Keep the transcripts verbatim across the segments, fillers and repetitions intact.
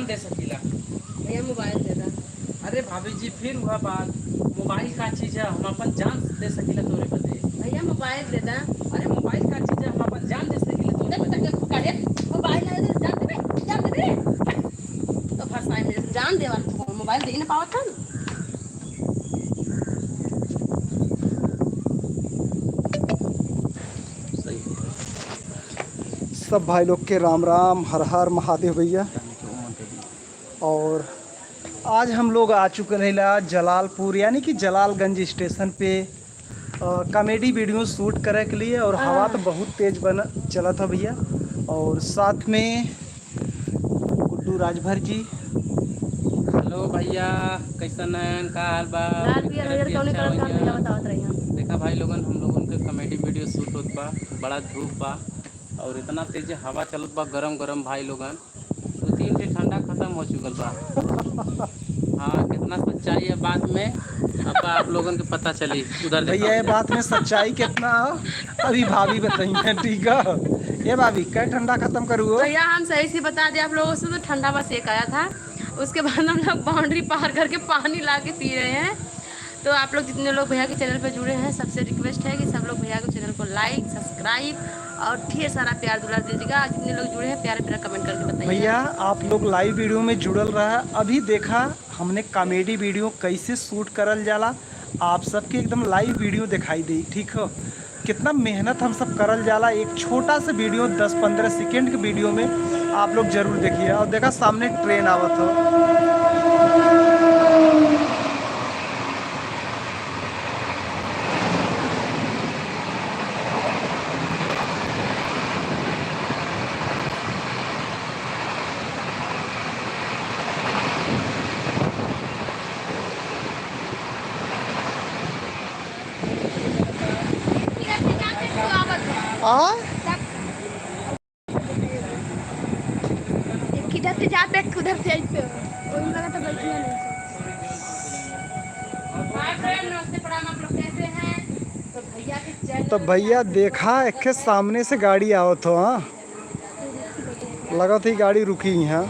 दे सकीला। भैया, मोबाइल दे दा। अरे भाभी जी, फिर वह बात, मोबाइल का चीज है, हम अपन जान दे सकीला तोरे बदे। भैया, मोबाइल दे दा। अरे, मोबाइल का चीज है, हम अपन जान दे सकीला तोरे बदे। देख, देख, देख, देख, मोबाइल ना दे, जान देबे, जान देबे। तो फंसाई में जान देवा, मोबाइल दे ही ना पावत हन। सब भाई लोग के राम राम, हर हर महादेव भैया। और आज हम लोग आ चुके रहिला जलालपुर, यानी कि जलालगंज स्टेशन पे, अ, कॉमेडी वीडियो शूट करे के लिए। और हवा तो बहुत तेज बन चलत है भैया, और साथ में गुड्डू राजभर जी। हेलो भैया, कैसन हैं? का हाल बा? लाल पियर हरियर कौने कलर का भैया बतावत रही हैं। देखा भाई लोगन, हम लोगन के कॉमेडी वीडियो शूट होत बा, बड़ा धूप बा और इतना तेज हवा चलत बा, गरम गरम भाई लोगन। दो तीन ठे ठंडा खत्म हो चुकल बा। हाँ, कितना सच्चाई है बात में, अब आप लोगन के पता चली। उधर देखा भैया, ये भैया। बात में सच्चाई कितना है, अभी भाभी बताइए, ठीक है? ये भाभी, कै ठंडा खत्म करू हो? भैया, हम सही से बता दें आप लोगों से, तो ठंडा बस एक आया था, उसके बाद हम लोग बाउंड्री पार करके पानी ला के पी रहे हैं। तो आप लोग जितने लोग भैया के चैनल पर जुड़े हैं, सबसे रिक्वेस्ट है कि सब लोग भैया के चैनल को लाइक, सब्सक्राइब और ढेर सारा प्यार दुलार दीजिएगा। और जितने लोग जुड़े हैं, प्यारा प्यारा कमेंट करके बताइए। भैया, आप लोग लाइव वीडियो में जुड़ल रहा। अभी देखा हमने कॉमेडी वीडियो कैसे शूट करल जाला, आप सबके एकदम लाइव वीडियो दिखाई दे, ठीक हो? कितना मेहनत हम सब करल जाला, एक छोटा सा वीडियो, दस पन्द्रह सेकंड के वीडियो में आप लोग जरूर देखिए। और देखा, सामने ट्रेन आवत हो। आ? किधर से जाते, उधर से आते। कोई लगा तो बैठिए नहीं। हाय फ्रेंड, नमस्ते, प्रणाम। आप लोग कैसे हैं? तो भैया के चैनल तो भैया देखा, एक सामने से गाड़ी आवत हो, हाँ। लगत ही गाड़ी रुकी यहाँ।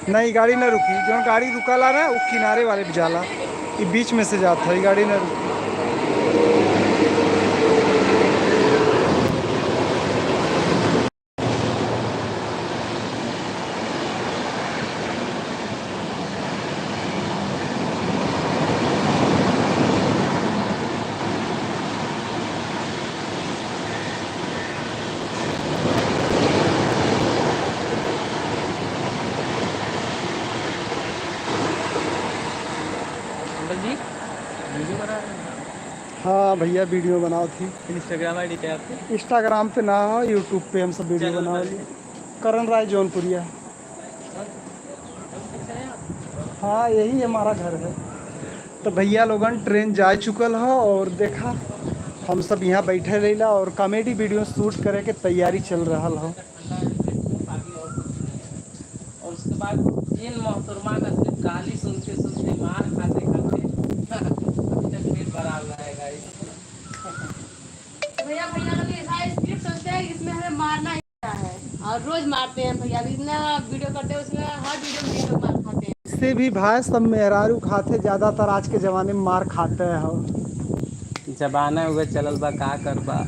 नहीं, गाड़ी ना रुकी। जौन गाड़ी रुकाला ना, वो किनारे वाले पे जाला। ये बीच में से जात है, ये गाड़ी ना रुकी। अंकल जी, वीडियो बना रहे हैं? हाँ भैया, वीडियो बनाओ थी। Instagram I D क्या है आपकी? Instagram पे ना हो, YouTube पे हम सब वीडियो बनाओ। करण राय जौनपुरिया। हाँ, यही हमारा घर है। तो भैया लोगन, ट्रेन जा चुकल हो और देखा, हम सब यहाँ बैठे रहिला और कॉमेडी वीडियो शूट करे के तैयारी चल रहल हो। और उसके बाद इन मोहतरमा का सिर्फ गाली सुनते सुनते, मार खाते खाते अभी तक पेट भरा हुआ है, गाइस। भैया, भैया लोग ऐसा स्क्रिप्ट सोचते हैं, इसमें हमें मारना ही है। और रोज मारते हैं भैया, अभी इतना वीडियो करते हैं, उसमें हर वीडियो में ये लोग मार खाते हैं। इससे भी भाई, सब मेहरारू खाते, ज्यादातर आज के जमाने में मार खाते हो। जमाना उहे चलल बा, का करबा।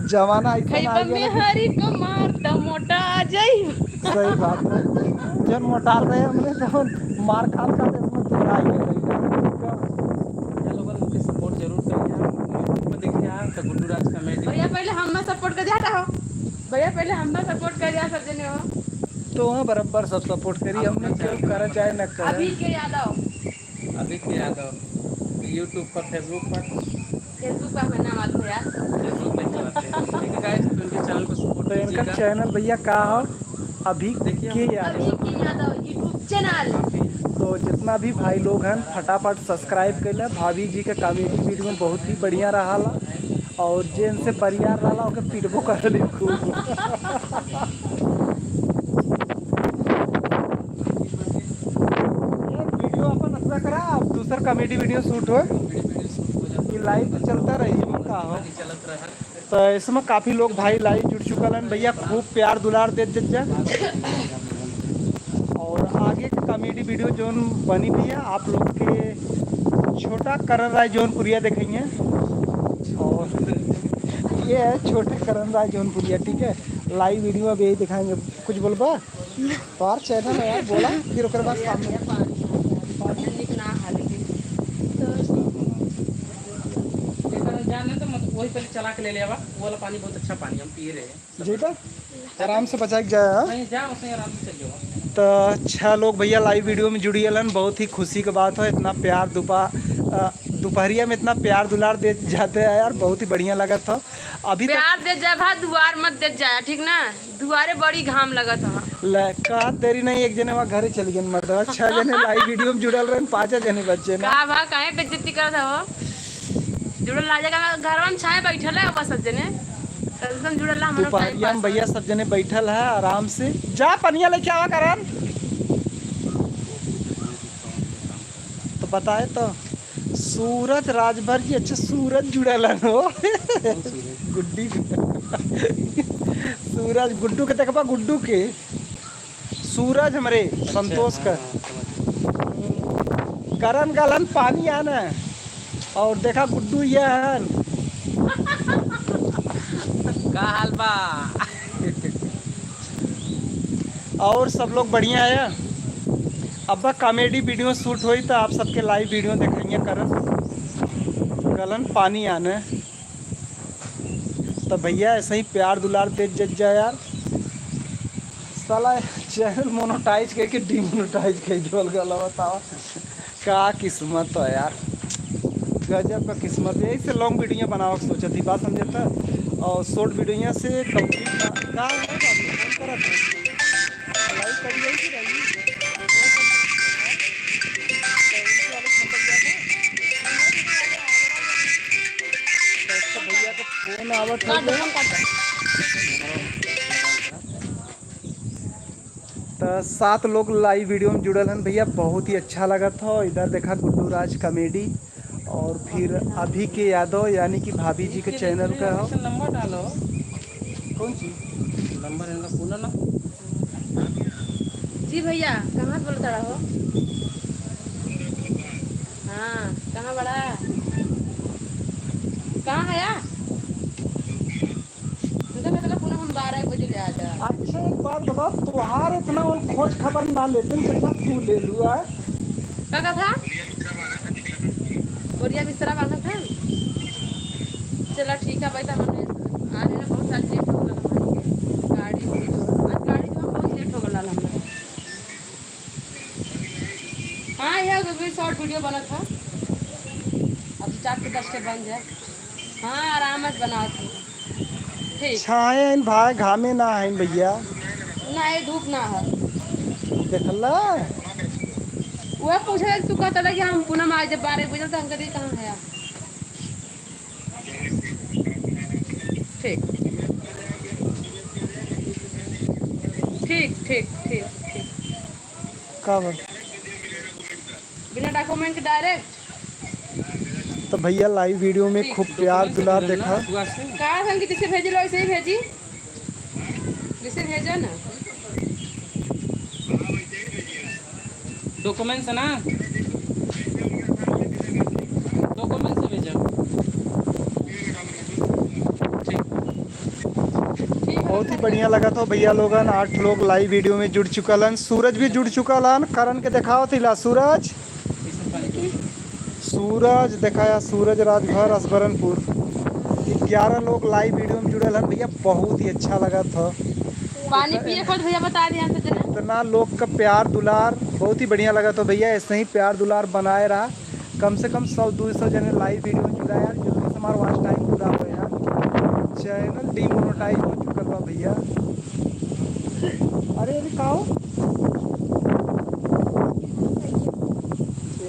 जमाना ऐसा खइबा आ गया ना कि मेहरी को मार त मोटा आ जाई। सही बात है। जब मोटा रहे हमने, तो मार खात खात इसमें तो आ ही गई। भैया लोगन के सपोर्ट जरूर करिए। YouTube पे देखिए आप, तो गुड्डू राज कॉमेडी। भैया पहले हमें सपोर्ट कर दिया, हटाओ। भैया पहले हमें सपोर्ट कर दिया, सब जने हो। तो वहाँ बराबर सब सपोर्ट करी, हमने क्यों करा चाहे न करा। अभी के यादव। अभी के यादव। YouTube पर, Facebook पर। Facebook पर हमारा नाम आता है यार। Facebook पे चलाते हैं। ठीक है गाइस, तो इनके चैनल को सपोर्ट तो इनका कीजिएगा। चैनल भैया का हो? अभी देखिए, के यादव। अभी के यादव YouTube चैनल। तो जितना भी भाई लोग हैं, फटाफट सब्सक्राइब कर ले। भाभी जी के कॉमेडी वीडियो बहुत ही बढ़िया रहा ला, और जे इनसे बढ़िया रहा ला, ओके पीटबो कर दे खूब। ये वीडियो अपन असला करा, अब दूसर कॉमेडी वीडियो शूट हो। ये लाइव तो चलता रही, का हो? तो इसमें काफी लोग भाई लाइव जुड़ चुकल हन। भैया खूब प्यार दुलार देत जा। और आगे के comedy video जौन बनी भी है, आप लोग के छोटा करण राय जौनपुरिया देखेंगे। और ये है छोटा करण राय जौनपुरिया, ठीक है। Live video अब यही दिखाएंगे। कुछ बोलबा? तोहार channel है यार, बोला, फिर ओकरे बाद सामने। पानी निक ना हाले के। तो एकर जाने तो मत, वही पहले चला के ले ले आवा। वो वाला पानी बहुत अच्छा पानी, हम पिए रहे हैं। जी तो आराम से बचा के जाए, हाँ? नहीं, जा, उसमें आराम से चल जाओ। तो छह लोग भैया live video में जुड़ी हलन, बहुत ही खुशी के बात हो। इतना प्यार दोपह-, अ, दोपहरिया में इतना प्यार दुलार दे जाते हैं यार, बहुत ही बढ़िया लगत हो। अभी तक प्यार दे जा भा, दुआर मत दे जा, ठीक ना? दुआरे बड़ी घाम लगत ह। ले, कहा तेरी नहीं, एक जने वहाँ घरे चल गए मर्दवा, छह जने live video में जुड़ल रहन, पाँच जने बचे ना। का भा, काहे बेइज्जती करत हो? जुड़ल रह जाएगा, घरवा में छाए बैठल है, बस सब जने। कम से कम जुड़ल रहा, हमरो time दोपहरिया में pass भैया सब जने बैठल है आराम से। जा पनिया लेके आवा करन। तो बताए तो सूरज राजभर जी, अच्छा सूरज जुड़ल है हो। गुड्डी। सूरज गुड्डू के देखबा, गुड्डू के। सूरज हमरे अच्छा, संतोष का। हाँ, समझ गया। करण गलन पानी आना। और देखा गुड्डू ये हन। का हाल बा? और सब लोग बढ़िया है? अब comedy video shoot होई तो आप सबके live video देखेंगे। करण गलन पानी आने। तो भैया ऐसे ही प्यार दुलार दे जज जा यार। साला channel monetize करके demonetize कर दिया, गला बताओ। का किस्मत है यार, गजब का किस्मत है। यही से long video बनावे के सोचत ही, बात समझे था। और short video से complete का, का है बात, कौन करत है? Like कर दिया कि नहीं? तो इनके वाले नंबर दिया था। तो भैया का फोन आवत है। तो सात लोग live video में जुड़ल हन भैया, बहुत ही अच्छा लगत हो। इधर देखा गुड्डू राज comedy, और फिर अभी के यादव यानी कि भाभी जी के channel का हो। नंबर डालो। कौन सी? नंबर इनका पूरा ना। जी भैया, कहाँ से बोलत रहा हो? हाँ, कहाँ बड़ा? कहाँ है यार? उनका मतलब पूरा हम बारह एक बजे ले आ जा। अच्छा, एक बात बता, तुहार इतना वो खोज खबर ना लेते, कितना तू ले लू, आय? का कथा? बोरिया बिस्तरा बांधत है। चला ठीक है भाई, तो हमने आज ना बहुत सारी late हो गल हमारी के। गाड़ी, आज गाड़ी जो हम बहुत late हो गल हमरा। हाँ, यह भी short video बनत है। अब चार से दस के बन जाए। हाँ, आराम से बनावत है। ठीक। छाए हैं भाई, घामे ना हैं भैया। ना, ये धूप ना है। देखला? वह पूछे तू कहता था कि हम पूनम आज जब बारह बजे तो हम कह दिए कहाँ है? ठीक। ठीक, ठीक, ठीक, ठीक। का बोल? बिना document direct। तो भैया live video में ठीक। खूब प्यार दुलार देखा। का संग किसी भेजी लो, ऐसे ही भेजी। जैसे भेजा ना। Documents है ना? Documents से भेजा। ठीक। ठीक है। बहुत ही बढ़िया लगा था भैया लोगन, आठ लोग live video में जुड़ चुकल हन। सूरज भी जुड़ चुकल हन, करण के देखावत हिला। सूरज, सूरज देखाया, सूरज राजभर असबरनपुर। ग्यारह लोग live video में जुड़ल हन भैया, बहुत ही अच्छा लगा था। पानी पिए को भैया बता दिया तो जना। इतना लोग का प्यार दुलार बहुत ही बढ़िया लगा था भैया, ऐसे ही प्यार दुलार बनाए रहा। कम से कम सौ दो सौ जने live video में जुड़ा यार, जल्दी से हमारा watch time पूरा हो यार। Channel demonetize हो चुकल बा भैया। अरे, अरे, का हो?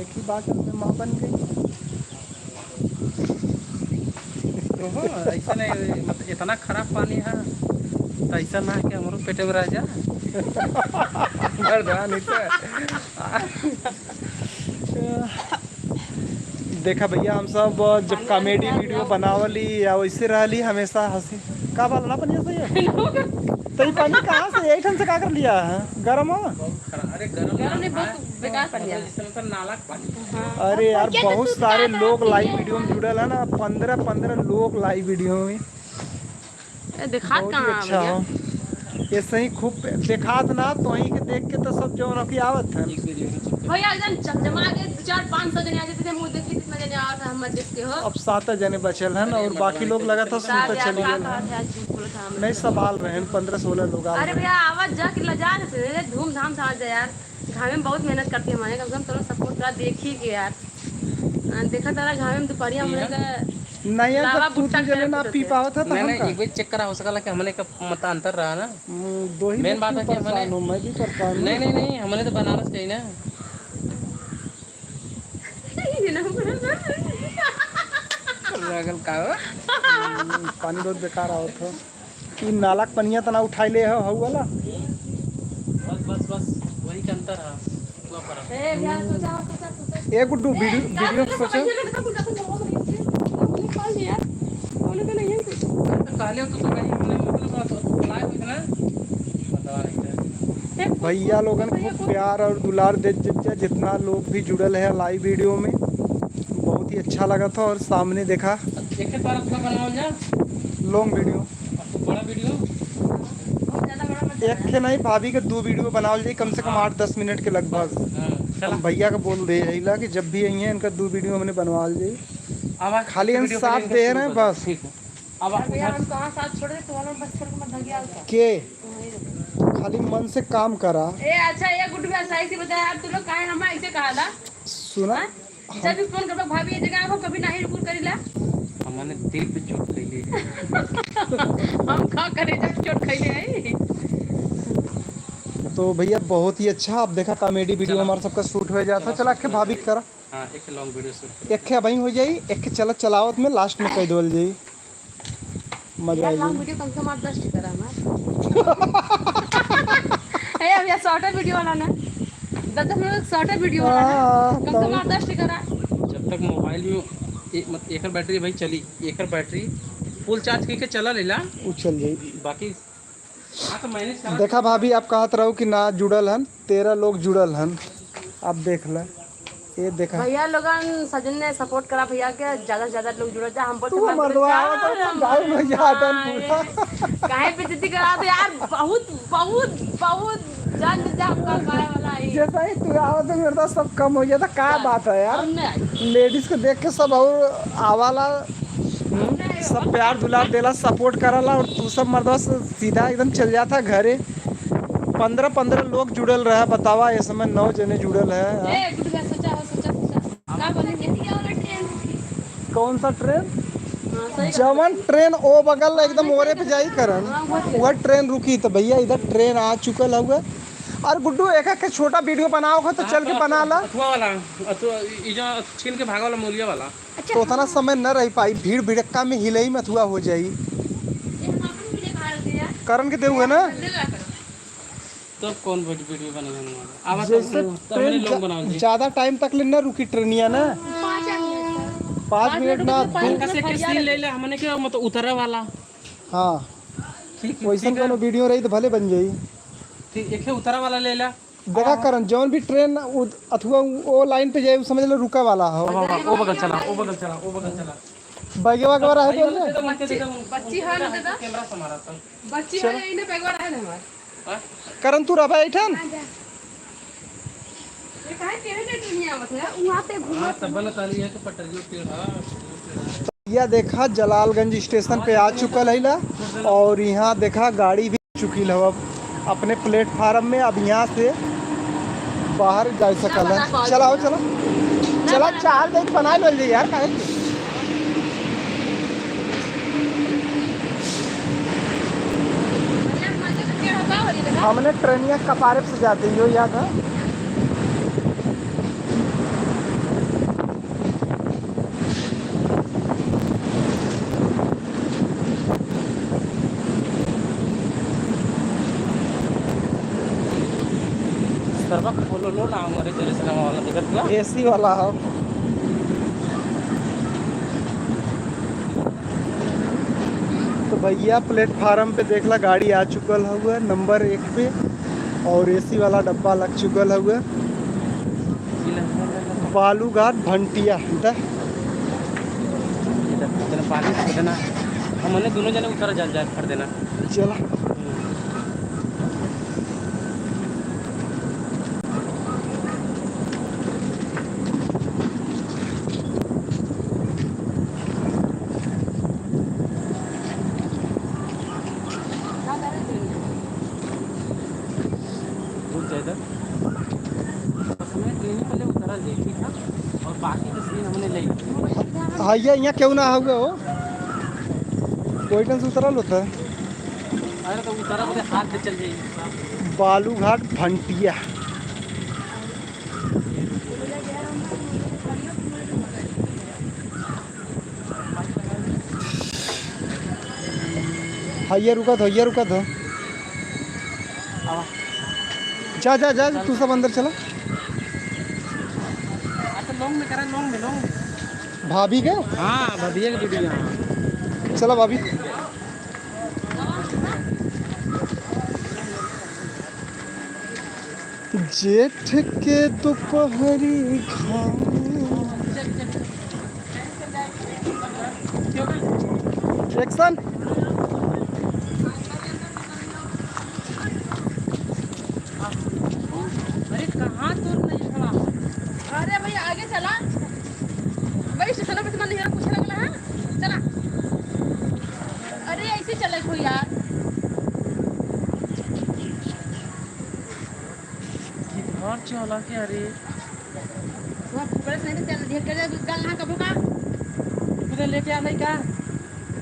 एक ही बात में माँ बन गई। ओहो, ऐसा नहीं, मतलब, इतना खराब पानी है, तो ऐसा ना है कि हमरो पेटे में रह जा। मर्दानी से। देखा भैया, हम सब जब comedy video बनावली या वैसे रहली, हमेशा हंसी। का बात ना बनिया सही है? तो ये पानी कहाँ से, यही ठन से का कर लिया है? गरम हो? बहुत खराब। अरे, गरम गरम ना नहीं, है। बहुत बेकार पानी है। जैसे मतलब नाला के पानी। हाँ। अरे यार, बहुत सारे लोग लाइव वीडियो में जुड़ल है ना, पन्द्रह पन्द्रह लोग लाइव वीडियो में। ए, देखात बहुत ही कहाँ अच्छा भैया? हो। ये सही खूब देखात ना, तो वहीं के देख के तो सब जौन की आवत है। भैया, एकदम चमचमा के दो, चार, पाँच सौ जने आ जाते थे, मुँह देख ली कितना जने आवत है, हम देख के हो। अब सात जने बचल हन और बाकी लोग लगा था, सुनते चली गए। नहीं, सब आल रहे हैं, पन्द्रह सोलह लोग आल रहे हैं। अरे भैया, आवाज जा कि लजा से, धूमधाम से आ जा यार। घामे में बहुत मेहनत करती है हमारे, कम से कम थोड़ा सपोर्ट करा, देखी के यार। आ, देखा तारा घामे में दुपहरिया हमने का नहीं है, लावा जब तू भुट्टा तू जने खाए ना पी पावत है तो नहीं, हम नहीं, का? एक बार चेक करा, हो सकला कि हमने का मतांतर रहा ना। हम्म, दो ही मेन बात है कि हमने परेशान हूँ, मैं भी परेशान हूँ। नहीं, नहीं, नहीं, हमने तो बनारस गई ना। ये ना बोला ना। पागल का हो? हम्म, पानी बहुत बेकार आवत हो। ई नाला के पनिया तना उठाई ले हो, हऊ वाला। बस, बस, बस, वही के अंतर है। हुआ फर्क। ए, भैया, सोचा, सोचा, सोचा। ए गुड्डू, वीडियो, ए, वीडियो सोचा। तो कहले हो तो, तो कहीं हमने मतलब बात लाइव इतना बता रहे हैं। भैया लोगन खूब प्यार और दुलार दे, जि-, जि-, जितना लोग भी जुड़ल है लाइव वीडियो में, बहुत ही अच्छा लगा था। और सामने देखा एक बार अपना बनाओ जा। Long video. बड़ा वीडियो। एक ठे नहीं, भाभी के दो वीडियो बनावल जाई, कम से कम हाँ। आठ दस मिनट के लगभग। हाँ, चला। हम भैया के बोल दे रहीला कि जब भी आई हैं, इनका दो वीडियो हमने बनवाल जाई। आवाज खाली हम वीडियो साथ करेंगे दे शुरू रहे हैं, कर। बस। ठीक है। अब आप भैया, उधर हम कहाँ साथ छोड़ दे, तुम्हारा बस छोड़ के मत भागिए, आओ। के? तुम्हारी खाली मन से काम करा। ए, अच्छा, ये गुड्डू भैया, सही से बताया यार, तू लोग काहे हम ऐसे कहा था? सुना? हाँ? जब भी फोन करबा, "भाभी, ये जगह आओ," कभी नाही रुकुर करीला। हमने दिल पे चोट खइले है। हम का करे जब चोट खइले है। तो भैया, बहुत ही अच्छा। आप देखा, कॉमेडी वीडियो चला। हमारा सबका शूट हो जाता। चला, चला, शूट के हो भाभी जाए। करा। हाँ, एक लॉन्ग वीडियो शूट करो। एक के अबहीं हो जाई, एक के चला चलावत में लास्ट में कह देवल जाई। मजा यार, आई। लॉन्ग वीडियो कम से कम आठ दस ठे करा हमार। ए, अब यार शॉर्ट वीडियो वाला ना, दस दस मिनट शॉर्ट वीडियो वाला ना, हाँ, कम से कम तब। आठ दस ठे करा। जब तक मोबाइल में ए-, मत-, एकर बैटरी भाई चली, एकर बैटरी फुल चार्ज करके चला लेला, उ चल जाई। बाकी हाँ, तो मैनेज करा। देखा भाभी, आप कहत रहो कि ना जुड़ल हन, तेरह लोग जुड़ल हन। आप देख ले, ये देखा। भैया लोगन, सजन ने सपोर्ट करा भैया के, ज्यादा से ज्यादा लोग जुड़ा जा, हम बोलते तू हैं, मर्दवा, मर्दवा, आवत हो, तो डाउन हो जाता है हाँ, पूरा। ये काहे बेइज्जती करा दे यार, बहुत, बहुत, बहुत जान दे जा, हमका पाए वाला है। जैसा ही तू आवत हो, मर्दवा, सब कम हो जाता, का बात है यार? हम नहीं आई। लेडीज को देख के सब और आवाला, हम्म, सब प्यार दुलार देला, सपोर्ट कराला और तू सब मर्दवा से सीधा एकदम चल जाता घरे। पन्द्रह पन्द्रह लोग जुड़ल रहा, बतावा, ये समय नौ जने जुड़ल है। ए, गुड गर्ल, सोचा हो, सोचा, सोचा। का बोले? कौन सा ट्रेन? हाँ, सही जवन ट्रेन ओ बगल एकदम ओरे पे जाई करन, हाँ, वो वह ट्रेन रुकी। तो भैया, इधर ट्रेन आ चुकल हउए। और गुड्डू, एक एक छोटा वीडियो बनाओ हो तो चल के बना ला। अथुआ वाला, अथुआ, ई जो छीन के भागा वाला मौलिया वाला। अच्छा, तो उतना हाँ। समय न रह पाई, भीड़ भिड़क्का में हिलई में अथुआ हो जाई। ये हम आपन वीडियो बना लेते हैं यार। करन के देउ है ना? ले ला करो। तब कौन वीडियो, वीडियो बनेगा हमारा? आवा जैसे तब, तब हमने ट्रेन लोग जा-, बनाओ जी। ज्यादा टाइम तक ले ना रुकी ट्रेनिया ना। पाँच मिनट। पाँच मिनट ना, पाँच मिनट दो। कैसे के सीन ले ले, हमने के मतलब उतरे वाला। हाँ। ठीक, वैसन ठीक है। कोनो वीडियो रही तो भले बन जाई। ठीक, एक है उतरा वाला ले ला। देखा हाँ। करन, जौन भी ट्रेन उद-, अथुआ उ-, ओ लाइन पे जाए, उ समझ लो रुका वाला हो। हाँ, हाँ, ओ बगल चला, ओ बगल चला, ओ बगल चला। बैगवा के रहे बोल रहे? बच्ची, बच्ची हाँ ना दादा। कैमरा से मारा था। बच्ची हाँ, चलो। यही ना बैगवा रहे ना हमार। हाँ? करन तू रह बैठन। हाँ, जा। ये काहे तेरे से दुनिया आवत है? वहाँ पे घूमत हाँ, तब वाला ताली है कि पटरियों पे, हाँ। भैया देखा, जलालगंज स्टेशन पे आ चुकल है ला, और यहाँ देखा, गाड़ी भी चुकी है अब अपने प्लेटफार्म में। अब यहाँ से बाहर जा सकल है। चलाओ, चला, चला, चाल देख बना लो यार, काहे के? हमने ट्रेनिया कपारे से जाते ही हो याद है। सरवा खोलो लो ना हमारे तेरे सिनेमा वाला देखत बा। एसी वाला हो। तो भैया, प्लेटफार्म पे देखला, गाड़ी आ चुकल हउवे नंबर एक पे और एसी वाला डब्बा लग चुकल हउवे। बालूघाट भंटिया। इधर। इधर, इधर बालू खरीदना। हमने दोनों जने उतर जा, जा खरीदना। चला। रुक जा इधर। बस हमें ट्रेन में पहले उतरल जाए, ठीक है? और बाकी के सीन हमने ले लिया। हाँ, ये यहाँ क्यों ना होगा हो? कोई ढंग से उतरल होता है। अरे तो उतरा बोले हाथ पे चल जाइए। बालूघाट भंटिया। हाँ, ये रुका था, ये रुका था। आवा। जा, जा, जा, तू सब अंदर चला। अच्छा, लॉन्ग में करा, लॉन्ग में, लॉन्ग में। भाभी के? हाँ, भाभी के वीडियो, हाँ। चला भाभी। जेठ के दोपहरी घाम। एक्शन। अरे, कहाँ तोर नहीं खड़ा? अरे भैया, आगे चला। भाई, स्टेशन पे तुम्हारे लिए पूछे लगला है। चला। अरे, ऐसे चले को यार। किधर चला के? अरे, वहाँ ऊपर से नहीं चल, देख के जा, कल ना कबो का। खुद लेके आ नहीं का?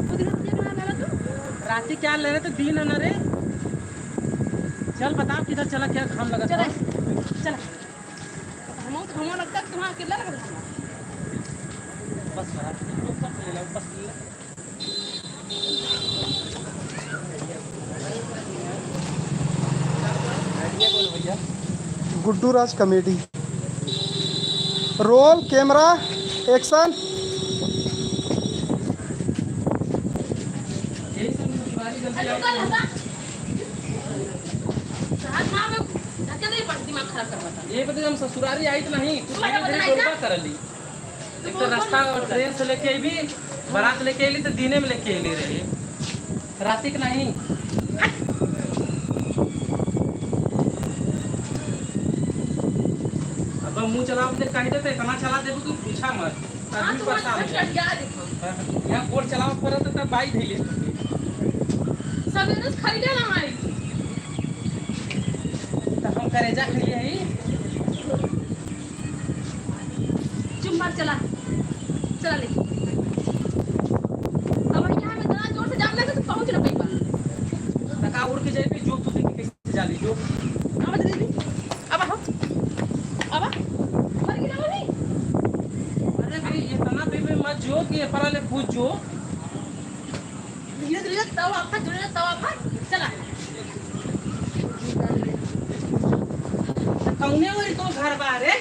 खुद लेके आ ना तू। राती क्या ले रहे थे, दिन है ना रे। चल बताओ किधर चला, क्या घाम लगा चला, था? चला। हम तो, हम लगता है तुम्हारा अकेला लग रहा है। बस बस ले लो, बस ले लो। Guddu Raj comedy. Roll, camera, action. ये बता, हम ससुरारी आई तो नहीं, तू धीरे धीरे बोलबा कर ली। एक तो रास्ता और ट्रेन से लेके अइबी, बारात लेके अइली तो दिने में लेके अइली रही, राती के नहीं। अब मुँह चलाओ, अपने कह देते, इतना चला देबू कि पूछा मत, हाँ, आदमी तो परेशान हो जाए। यहाँ गोड़ चलाओ पड़े तो तब बाई धैले। सवेरे से खैले ना है। तो हम करेजा खैले हई। चुप मार, चला, चला ले। अब यहाँ में इतना जोर से जाम लगे, तू पहुँच ना पाइबा। तका उड़ के जाए पे जो तू देख के कैसे जा ली जो। अब दे दे। अब हो। अब मर गिरा वो नहीं। अरे भाई, इतना भी मत जो कि ये परा ले पूछ जो। धीरे धीरे तवा फट, धीरे तवा फट। चला। कौने ओरी तो घर बा रे?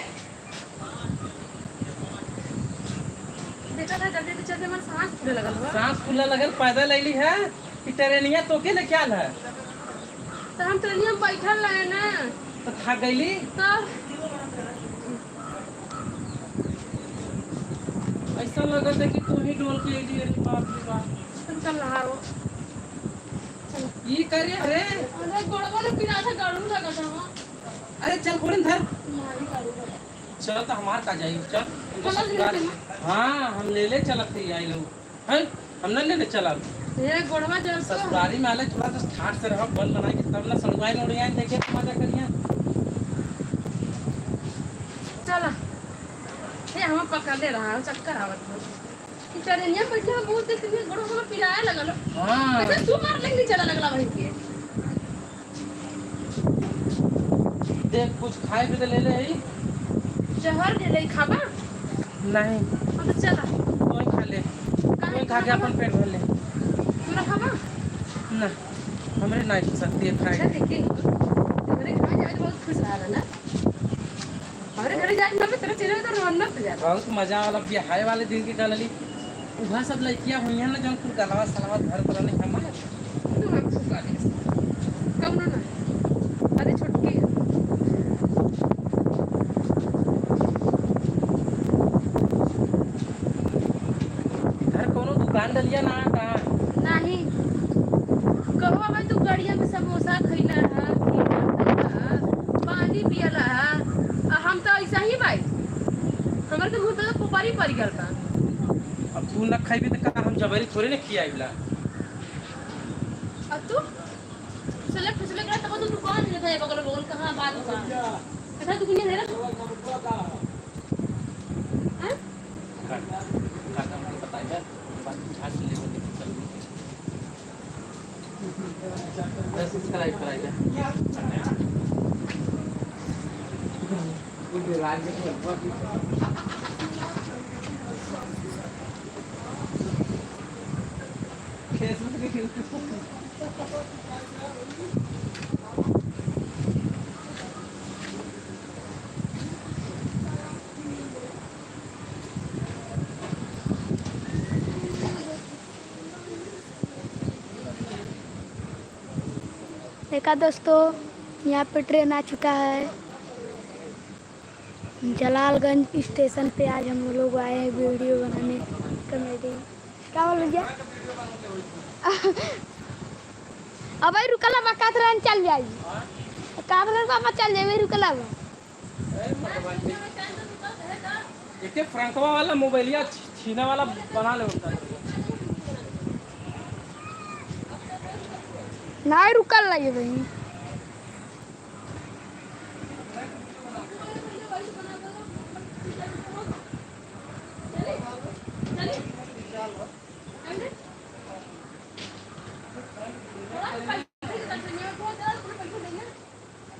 देखा था, जल्दी से चलते हमार सांस फूले लगल बा। सांस फूले लगल, पैदल अइली है कि ट्रेनिया तोके लेके आल है? तो हम ट्रेनिया में बैठल रहे ना। तो थक गइली? तो ऐसा लगत है कि तू ही डोल के अइली, अरे बाप रे बाप। तुम चल रहा हो। चल। ई करे, अरे। अरे गोड़वा ना पिरात है, गाड़ू लगा था वहाँ। अरे चल, गोड़न धर। मारी गाड़ू लगा। चल, तो हमार का जाई, चल। चल, ससुराल। ले ले। हाँ, हम ले ले चलत ही आई लोग। हैं? हम ना ले ले चलब। ये गोड़वा जब तो ससुरारी में आले, थोड़ा सा ठाट से रहो, बन बनाई के, तब ना सड़ुआई उड़ियाई देखे तो मजा करिया। चला। ये हम पकड़ ले रहा है, चक्कर आवत है। ई ट्रेनिया में बैठे हम बहुत देर से, गोड़वा हमार पिराए लगल। हाँ। अच्छा, तू मार लेके चला लगला वहीं के। देख, कुछ खाए भी तो ले ले ही। जहर ले ले, खाबा? नहीं। हाँ, तो चला। तू ही खा ले। काहे तू ही खा के खाबा? अपन पेट भर ले। तू ना खाबा? ना, हमरे ना इच्छा शक्ति है खाए। अच्छा, देखिए, हमरे घर जाए तो बहुत खुश रहा ना। हमरे घर जाए ना, तेरे चेहरे तो रोना तो जाए। बहुत मजा वाला बियाह वाले दिन की गलली। उहा सब लइकिया हुई है ना, जौन कुल गलवा सलवा धर पर नहीं हमारे। पान डलिया ना का? नहीं। कहो भाई, तू गड़िया में समोसा खइला है, खीरा खइला है, पानी पियला है, आ हम तो ऐसा ही भाई। हमर तो मुंह पे तो पुपारी पड़ गल बा। अब तू न खइबे तो का हम जबरी थोड़े न खियाइबला। अब तू सिलेक्ट सिलेक्ट करत, तब तो दुकान में जाए, बगल बगल कहाँ बात बा? कितना दुकान है ना? हाँ? काका, काका हमको बताइए, बात बुझा से लेकर के चल। बस कराई, कराई। देखा दोस्तों, यहाँ पे ट्रेन आ चुका है। जलालगंज स्टेशन पे आज हम लोग आए हैं वीडियो बनाने, कॉमेडी। का बोल भैया? अब भाई रुकला बा, का तरह चल जाई। का तरह पापा चल जाई, रुकला बा। एके फ्रंकवा वाला मोबाइलिया छी-, छीना वाला बना ले उनका। नहीं रुकल लगे भाई।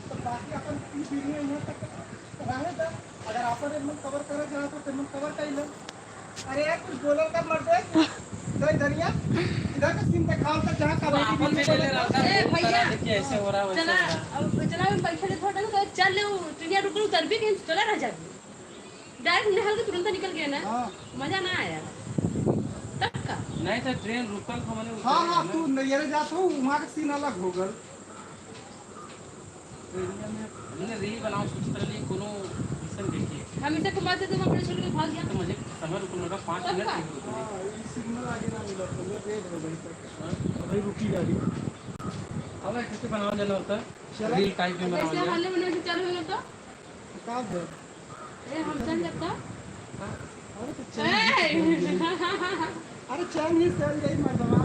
तो बाकी अपन ई वीडियो यहाँ तक रहने दे। अगर आपन एक मन कवर करे चाहत हो, तो मन कवर कर ले। अरे यार, कुछ बोलल कर मत दे। दे धनिया, इधर का सीन दिखाओ तो जहाँ का तो बाकी आपन भी वीडियो ले ले रहा था, ए, भैया। कैसे हो रहा है, वैसे चला, हो रहा है। अब चला, हम पैसा दे थोड़ा ना, तो चल ले, वो ट्रेनिया रुक, उतर भी कहीं चला रह जाबी। डायरेक्ट नहल के तुरंत निकल गया ना। हाँ। मजा ना आया। तब का? नहीं तो ट्रेन रुकल तो मैंने हाँ, उतरे हाँ, ना। तू नैहरे जात हो, वहाँ का सीन अलग हो गल। हमने रील बनाओ, सोचत रहली कोनो मिशन देखिए। हम इसे कमाते तो हम अपने छोड़ के भाग गया। तो मुझे समय रुकल लगा, पाँच तब मिनट का? रुकल। हाँ, ये सिग्नल आगे ना मिला, तो मैं वेट हो गई तक। हाँ। अभी रुकी गाड़ी। अब कैसे बनावा जाना होता है? चला। रील टाइप में बनावा जैसे जाए। हल्ले में से चालू हो गया तो? का दे? ए, हम चल जाता। अरे तो चल ए! अरे चल ही चल जाई मर्दवा।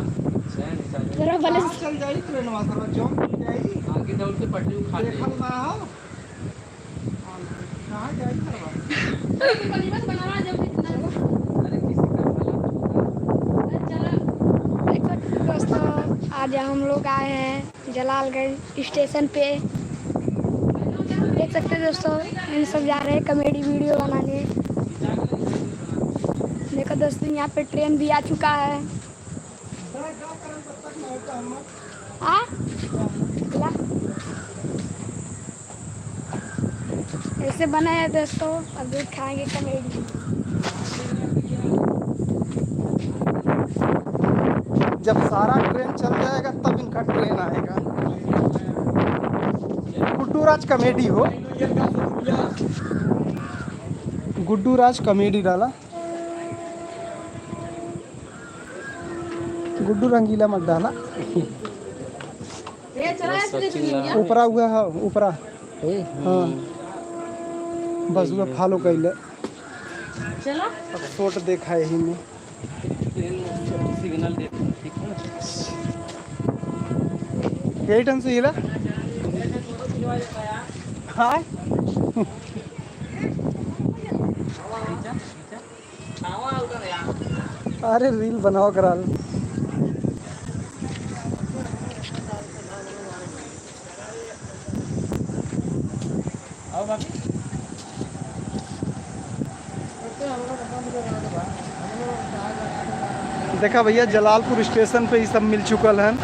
चल ही चल जाई। तोरा भले हाँ, चल जाई ट्रेनवा सरवा, जौन चल जाई। आगे दौड़ के पटरी उखाड़ ले। देखल ना हो। कहाँ जाई सरवा? अरे तो कहीं बस बनावा जब भी चला। अरे किसी का भला होता। अरे चला। देख सकते हो दोस्तों, आज हम लोग आए हैं जलालगंज स्टेशन पे। देख सकते हैं दोस्तों, इन सब जा रहे हैं कॉमेडी वीडियो बनाने। देखो दोस्तों, यहाँ पे ट्रेन भी आ चुका है। आ? ला। ऐसे बना है दोस्तों, अभी खाएंगे कॉमेडी। जब सारा ट्रेन चल जाएगा तब इनका ट्रेन आएगा। गुड्डू राज कॉमेडी हो। गुड्डू राज कॉमेडी डाला। गुड्डू रंगीला मत डाला। ऊपरा हुआ है, ऊपरा। हाँ। बस हुआ फॉलो कैले। चला। अब शॉट देखा यही में। सिग्नल दे, ठीक है। यही ढंग से हिला। हाँ। अरे रील बनाओ कराल। आओ बाकी। देखा भैया, जलालपुर स्टेशन पे ई सब मिल चुकल हन।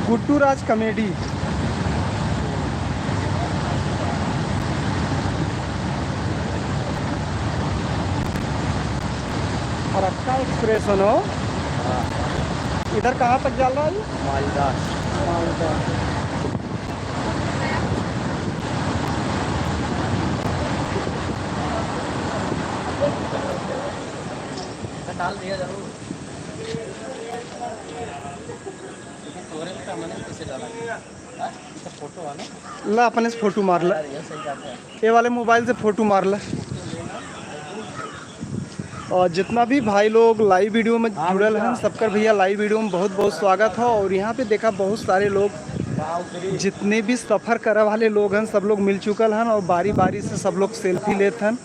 गुड्डू राज कॉमेडी। फरक्का एक्सप्रेस हो। हाँ। इधर कहाँ तक जाल रहा है? मालदा। मालदा। डाल दिया जरूर। लेकिन तोरे में का मने कैसे डाला? हाँ? ये तो फोटो वाला। ला, अपने से फोटो मार ला। यार, ये सही बात है। ये वाले मोबाइल से फोटो मार ला। और जितना भी भाई लोग लाइव वीडियो में हाँ, जुड़ल भैया। हैं, सबकर भैया लाइव वीडियो में बहुत बहुत स्वागत है। और यहाँ पे देखा, बहुत सारे लोग, जितने भी सफर करे वाले लोग हैं, सब लोग मिल चुकल हैं और बारी बारी से सब लोग सेल्फी लेत हैं।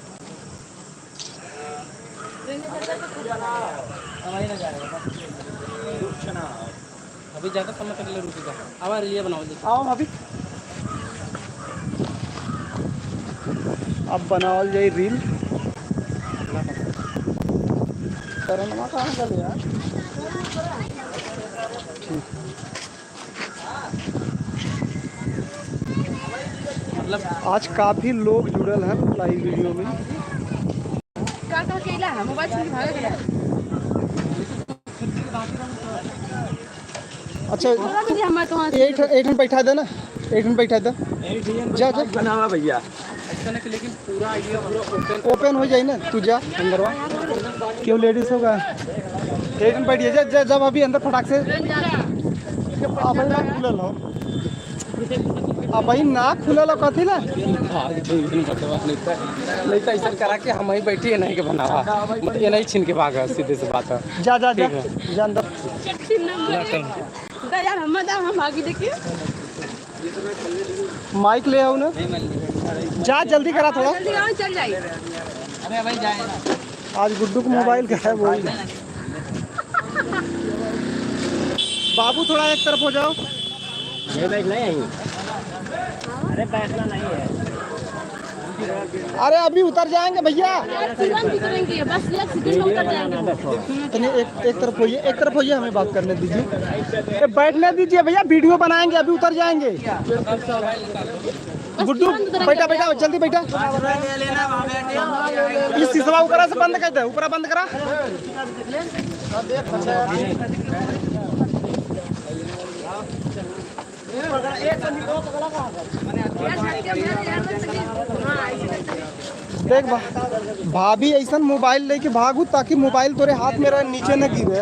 अभी ज़्यादा समय तक ले रुकेगा। अब ये बनाओ, देखो। आओ अभी। अब बनावल जाई रील। करणवा कहाँ गल यार? ठीक। मतलब आज काफी लोग जुड़ल हैं लाइव वीडियो में। का, का केला है? मोबाइल छीन के भागे केला। अच्छा, बोला दीदी, हम तो वहाँ से एक ठन, एक ठन बैठा दे ना, एक ठन बैठा दे। जा, जा। बनावा भैया। ऐसा ना कि लेकिन पूरा आइडिया पूरा ओपन। ओपन हो जाई ना, तू जा अंदरवा। क्यों लेडीज होगा? एक ठन बैठिए, जा, जा, जब अभी अंदर फटाक से। अब ना खुलल हो। अब भाई ना खुलल हो, कथी ला? भाग दे, इधर बतवा नहीं तो, नहीं तो ऐसा करा के हम ही बैठी है, नहीं के बनावा। मतलब ये नहीं छीन के भागा, सीधे से बात है। जा, जा, जा, ठीक है। जा अंदर। दया हम, हम आगे देखिए। माइक ले आओ ना। जा, जल्दी करा थोड़ा। जल्दी आओ, चल जाइए। अरे भाई, जाए ना। आज गुड्डू का मोबाइल गायब हो गया। बाबू, थोड़ा एक तरफ हो जाओ। ये बैठना ही नहीं। अरे, बैठना नहीं है। अरे, अभी उतर जाएंगे भैया। तुरंत उतरेंगे, बस एक सेकंड में उतर जाएंगे। तनी एक, एक तरफ होइए, एक तरफ होइए, हमें बात करने दीजिए। ए, बैठने दीजिए भैया, वीडियो बनाएंगे, अभी उतर जाएंगे। बस गुड्डू, तुरंत उतरेंगे। बैठा, बैठा, जल्दी बैठा। ये शीशवा ऊपरा से बंद कर दे, ऊपरा बंद करा। देख भा-, भाभी ऐसन मोबाइल लेके भागू ताकि मोबाइल तोरे हाथ में रहे, नीचे न गिरे।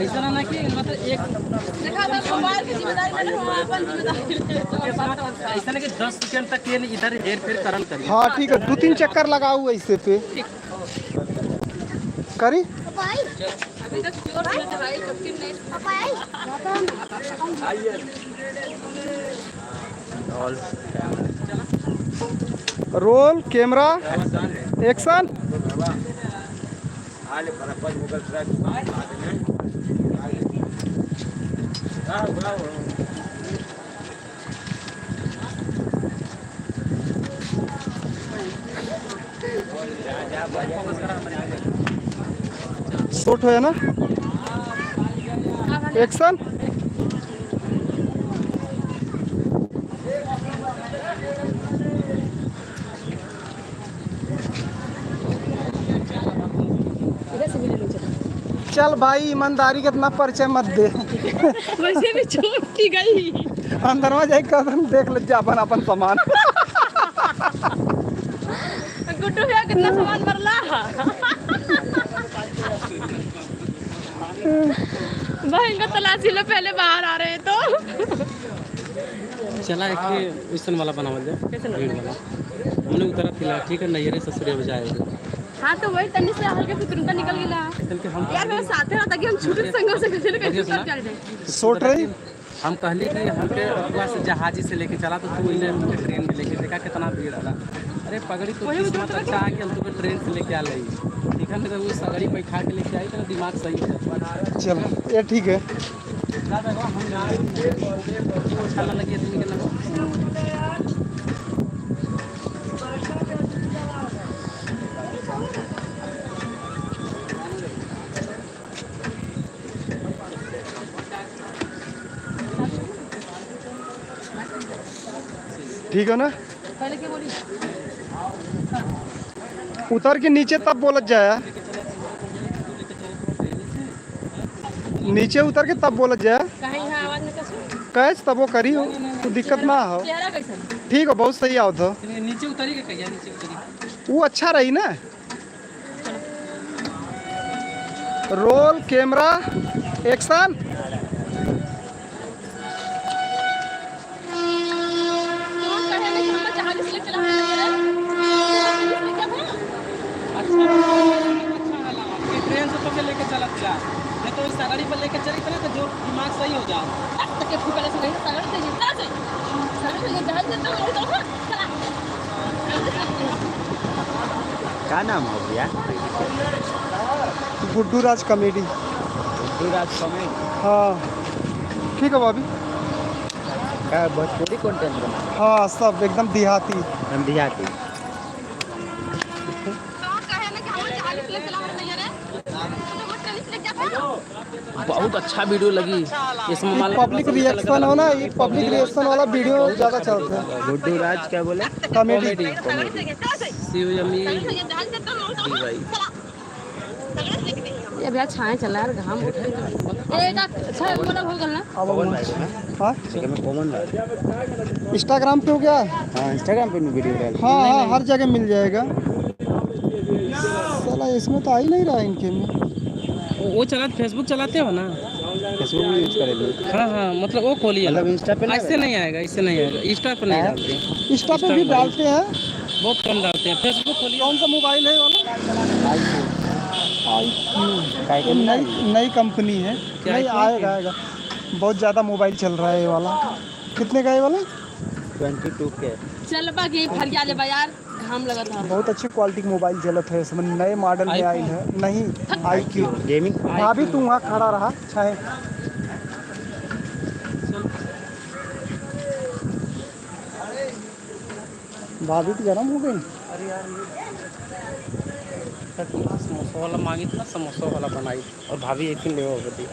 ऐसा ना, ना कि मतलब एक देखा, बस मोबाइल की जिम्मेदारी मैंने, हम अपन जिम्मेदारी लेते हैं। ऐसा ना कि दस सेकंड तक ये इधर हेर फेर करल करी। हाँ, ठीक है, दो तीन चक्कर लगाऊ ऐसे पे। करी? अभी तक प्योर से चढ़ाई करती नहीं। Role, camera, action. शॉट होया ना? एक्शन। इधर से भी ले लो, चलो। चल भाई, ईमानदारी के इतना परिचय मत दे। वैसे भी चोट की गई। अंदरवा जाए, कदम देख ले जा अपन, अपन सामान। गुड्डू भैया, कितना सामान भरला? भाई, इनका तलाशी लो, पहले बाहर आ रहे तो। चला, एक ठे वैसन वाला बनावल जाए। कैसन वाला? भीड़ वाला। हमने उतरा थिला, ठीक है, नैहरे ससुरे में जाए। हाँ, तो वही तनी से हल्के फुतरून तो निकल गेला। चल के हम यार, मेरे साथे रहता कि हम छूटे संग से कहीं ना कहीं देखिए सुना। चल जाए। सोच रही? हम कहली कि हमके रतुआ से जहाजी से लेके चला, तो तू इन्हें ट्रेन में लेके देखा कितना भीड़ होला। अरे पगड़ी, तो वही किस्मत तो अच्छा है कि हम तुके ट्रेन से लेके आ लई। ठीक है, नहीं तो वो सगड़ी बैठा के लेके आई, तो दिमाग सही है। चलो, ये ठीक है। ठीक है ना? उतर के नीचे तब बोलत जाया। नीचे उतर के तब बोलत जाया। कैच तब वो करी हो, तो दिक्कत ना हो। ठीक हो, बहुत सही आवत हो। नीचे उतरी के कहिया, नीचे उतरी। वो अच्छा रही ना। Roll, camera, action। कौन कहे कि हम जहाज से लेके चला रहे हैं? अच्छा, अच्छा वाला, कि ट्रेन से तोके लेके चलत जा, नहीं तो इस सगड़ी पर लेके चली ना तो जो दिमाग सही हो जाओ। तो के फूका ले सगड़ी, सगड़ी से जीता से, सगड़ी से जहाज से तो उड़ दो, हाँ, चला। का नाम हो भैया? गुड्डू राज comedy। गुड्डू राज comedy। हाँ, ठीक है भाभी। का भोजपुरी content बना? हाँ, सब एकदम देहाती। एकदम देहाती। बहुत अच्छा video लगी। इसमें ये मान लो public reaction हो ना, ये public reaction वाला video ज्यादा चलता है। गुड्डू राज क्या बोले? Comedy। Comedy। शिव यमी डी भाई। ये भैया छाए चला यार, घाम उठ गया। ये एक अच्छा बोला हो गल ना। अब पवन भाई बोला। हाँ? ठीक है, मैं पवन भाई। Instagram पे हो क्या? हाँ, Instagram पे भी video डाल। हाँ, हाँ, हर जगह मिल जाएगा। साला इसमें तो आ ही नहीं रहा इनके में। वो, वो चला, Facebook चलाते हो ना? Facebook भी use करेंगे। हाँ, हाँ, मतलब वो खोलिए। मतलब Insta पे नहीं ऐसे आएगा? नहीं आएगा, इससे नहीं आएगा, Insta पे नहीं हाँ? डालते। Insta पे Insta भी पे डालते हैं। बहुत कम डालते हैं, Facebook खोलिए। कौन सा mobile है वाला? iQOO। iQOO। काहे ये के नई, नहीं? नई company है। क्या नहीं, iQOO आएगा, की? आएगा। बहुत ज़्यादा mobile चल रहा है ये वाला। कितने का है ये वाला? Twenty two K। चल बा, ये भर गया ले बा यार। घाम लगत है। बहुत अच्छी quality के mobile चलत है, इसमें नए model में iQOO। आइल है। नहीं, iQOO। iQOO। Gaming। भाभी, iQOO। तू वहाँ खड़ा रहा, चाहे। भाभी तो गरम हो गई। अरे यार, ये समोसा वाला मांगी थी ना, समोसा वाला बनाई। और भाभी एक दिन लेवा होती।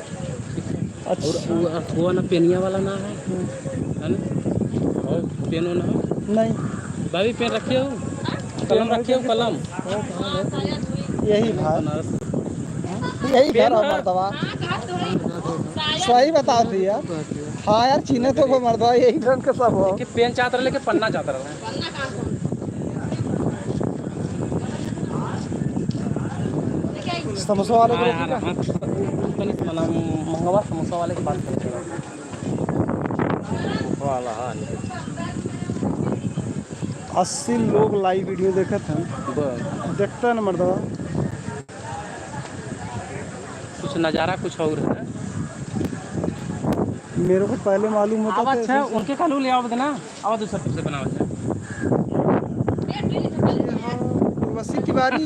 अच्छा। और वो अथुआ ना पेनिया वाला ना है, हम्म। है ना? और पेन हो ना हो? नहीं। भाभी पेन रखे हो? कलम रखे हो, कलम? यही भाई। बनारस। यही घर है मर्दवा। सही बताओ थी यार। हाँ यार, चीन्हे तो को मर्दवा, यही ढंग के सब हो। कि पेन चाहत रहे, लेकिन पन्ना चाहत रहे। समोसा वाले को हाँ, रोटी हाँ, का? हाँ, तनी से मना, मंगवा समोसा वाले के बात करते हैं। वाला, हाँ, निकल। अस्सी लोग live video देखत हैं। बस। देखता है ना मर्दवा। कुछ नज़ारा कुछ और है। मेरे को पहले मालूम होता अब तो अच्छा, ऐसे उनके कालू ले आओ ना। अब दूसरा फिर से बनाओ, अच्छा। उर्वशी तिवारी।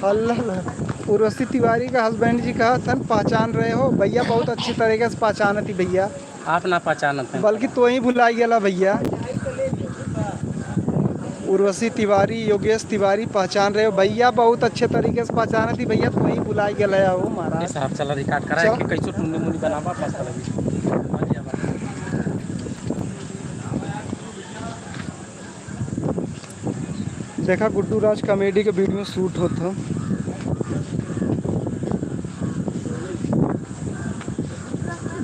अल्लाह, उर्वशी तिवारी का husband जी कहा था, "पहचान रहे हो?" भैया बहुत अच्छी तरीके से पहचानती भैया। आप ना पहचानत हैं। बल्कि तो ही भुला गेला भैया। उर्वशी तिवारी, योगेश तिवारी पहचान रहे हो भैया, बहुत अच्छे तरीके से पहचानती भैया, तो ही भुला गेला हो महाराज। ये साहब चला record करा चला। कि कैसे टुन्नी मुन्नी बनावा, मस्त लगी। देखा गुड्डू राज comedy के video shoot होत हो।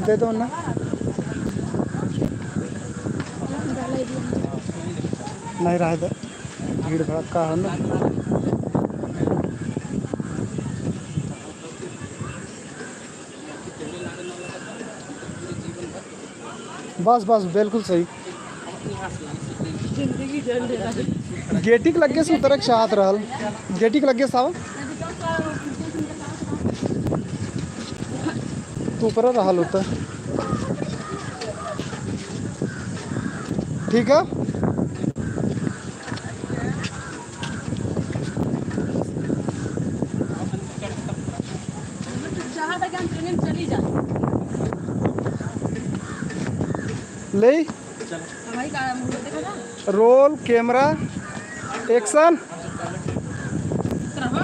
दे दो ना। नहीं रहे दे। भीड़ भड़क्का है ना। बस, बस, बिल्कुल सही। गेटी के लगे से उतरे के चाहत रहल। गेटी के लगे से आवा। तू ऊपर रहल होता। ठीक है। चाहत है कि हम ट्रेन में चली जाए। ले। हमारी का-, देखा ना? Roll, camera, action। रहो।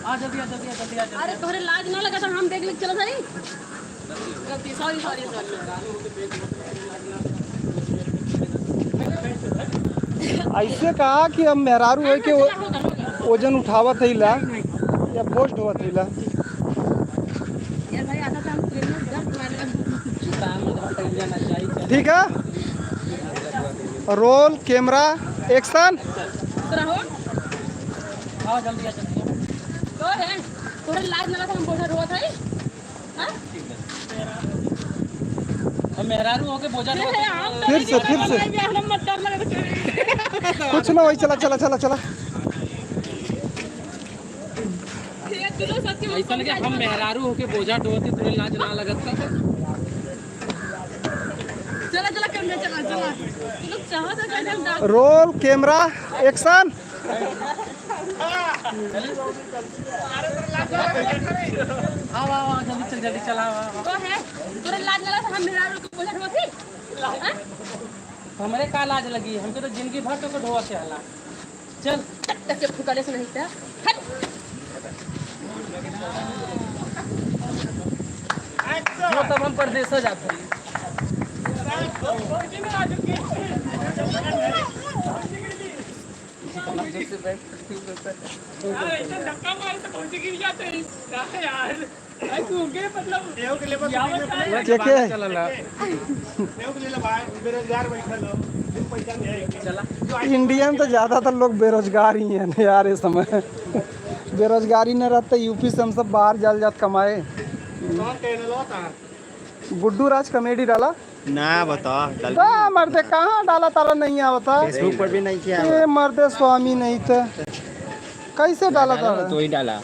आ जल्दी, आ जल्दी, आ जल्दी, आ जल्दी। अरे तोहरे लाज ना लगा था, हम देख ले चला था। गलती, sorry, sorry, sorry। ऐसे कहा कि हम मेहरारू है कि वो वजन उठावत है ला या पोस्ट होत है ला। यार भाई, आधा काम कर लो, दर्द मार लो। ठीक है, roll, camera, action। रहो। आओ, जल्दी आ, जल्दी आ। तो है, तोरे लाज लगा था, हम बोझा ढोवत है। हाँ? हम मेहरारू होके बोझा ढोवत है। फिर से, फिर से। कुछ ना होई, चला, चला, चला, चला। ऐसन के हम मेहरारू होके बोझा ढोवत है, तोरे लाज ना लगत था? चला, चला, कैमरा चला, चला। तू लोग चाहत है कि हम डाल- Roll, camera, action। आवा, आवा, जल्दी चल, जल्दी चल, आवा, आवा। तो है, तोरे लाज लगा था, हम मेहरारू होके बोझा ढोवत है? हाँ? हमरे का लाज लगी, हमके तो जिंदगी भर तोके ढोवत रहला। चल। टक टक के फुकले से नहीं था। हट। जो तब हम परदेसा जाते हैं। यार, ऐसे धक्का मार तो पहुंच गिर जाते हैं। क्या है यार? भाई, तू उनके मतलब क्या है? चला ला। बेरोजगार बैठल हो, बिन पैसा के। चला। Indian तो ज्यादातर लोग बेरोजगार ही हैं यार इस समय। बेरोजगारी न रहते यूपी से हम सब बाहर जल जात कमाए। कौन कहने लो था? गुड्डू राज comedy डाला। ना बता, डाल। बा मर्दे, कहाँ डाला तारा नहीं आवता? Facebook पर भी नहीं किया। ए मर्दे, स्वामी नहीं थे। कैसे डाला डाला तारा? तो ही डाला।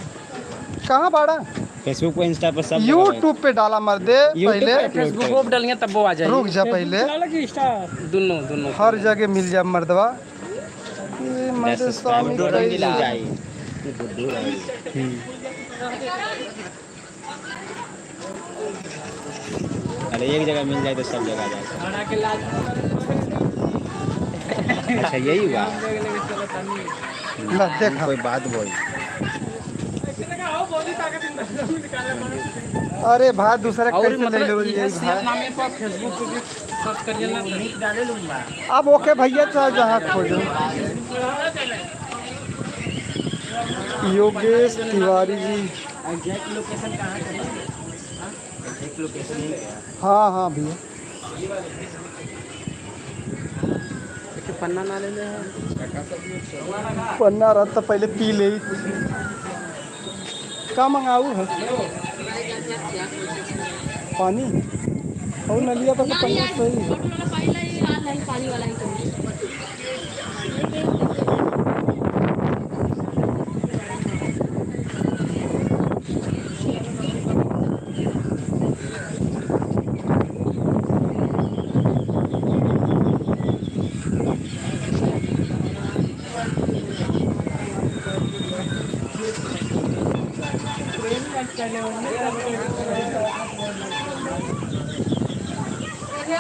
कहाँ बाड़ा? Facebook पे, Insta पर, सब जगह। YouTube पे डाला मर्दे, YouTube पहले। पे upload Facebook कर। वो डालिए, तब वो आ जाएगी। रुक जा पहले। Facebook डाला कि Insta? दोनों, दोनों। हर जगह मिल जा मर्दवा। ए मर्दे, स्वामी कैसे? हम्म। अरे, एक जगह मिल जाए तो सब जगह आ जाए। अच्छा, यही हुआ। ला, देखा। कोई बात बोल। अरे भाई, दूसरा और कैसे ले मतलब लो, इहे यही सेम भाई। नामे पर Facebook पे भी search करिए ना। अब OK भैया, चाहे जहाँ खोजो। योगेश तिवारी जी। Exact location कहाँ है? हाँ? Exact location यही है। हाँ, हाँ भैया। एक पन्ना ना ले ले। पन्ना रहत त पहले पी लेइत। का मंगाऊ है? पानी? और नलिया पर तो पानी सही है।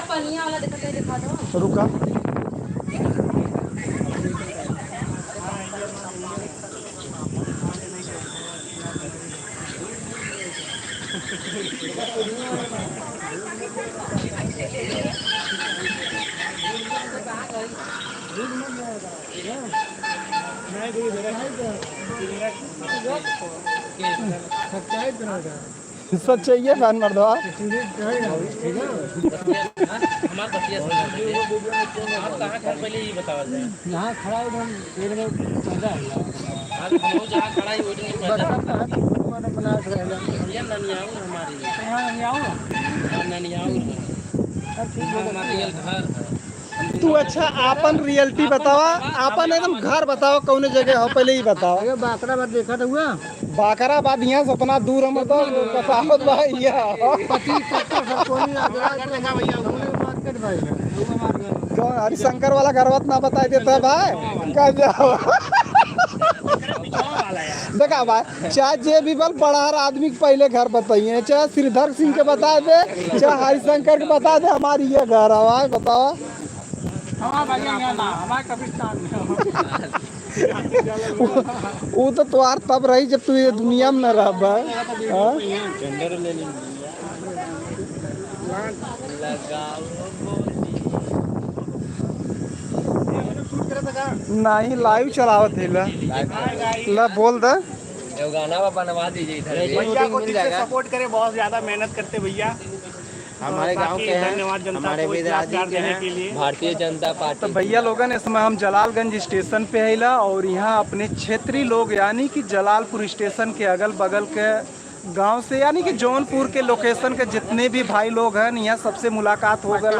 पनिया वाला देखा, देखा दो। रुका। सच्चाई बन मर्दवा। हमार बतिया सुना दे। आप कहाँ घर पहले ही बतावा जाए। यहाँ खड़ा है, उधर पेड़ में पैदा है। आज हम लोग जहाँ खड़ा है, वो दिन पैदा है। बस आप कहाँ की फोटो बनाए रहे हैं? ये ननियाऊ हमारी। यहाँ ननियाऊ है। हाँ, ननियाऊ है। सब ठीक है। हमारे ये घर है। तू अच्छा आपन reality बतावा, आपन एकदम घर बतावा, कौने जगह हो, पहले ही बतावा। अरे बाकरा बात देखा था हुआ। बाकरा बात यहाँ से उतना दूर हम तो बताओ भाई, या। पच्चीस सत्तर सौ कोई आ गया, तो हमारे मार्केट भाई है। कौन हरिशंकर वाला घर बात ना बताई देता है भाई? का जाओ। देखा भाई, चाहे जे भी बल बड़ा आदमी के पहले घर बताइए, चाहे श्रीधर सिंह के बता दे, चाहे हरिशंकर के बता दे, हमारी ये घर है भाई, बताओ। हमारा भैया यहाँ ना, हमारे कब्रिस्तान में। उ, उ तो तोहार तब रही जब तू ये दुनिया में न रहबा। हाँ? नहीं, live चलावत है ला। ला बोल दे। एगो गाना बा, बनवा दीजिए इधर। भैया को दिल से support करें, बहुत ज्यादा मेहनत करते भैया। हमारे गांव के हैं, हमारे विधायक जी के हैं, भारतीय जनता पार्टी। तो भैया लोगन, इस समय हम जलालगंज स्टेशन पे हैला और यहाँ अपने क्षेत्रीय लोग यानी कि जलालपुर स्टेशन के अगल बगल के गांव से यानी कि जौनपुर के लोकेशन के जितने भी भाई लोग हैं, यहाँ सबसे मुलाकात हो गल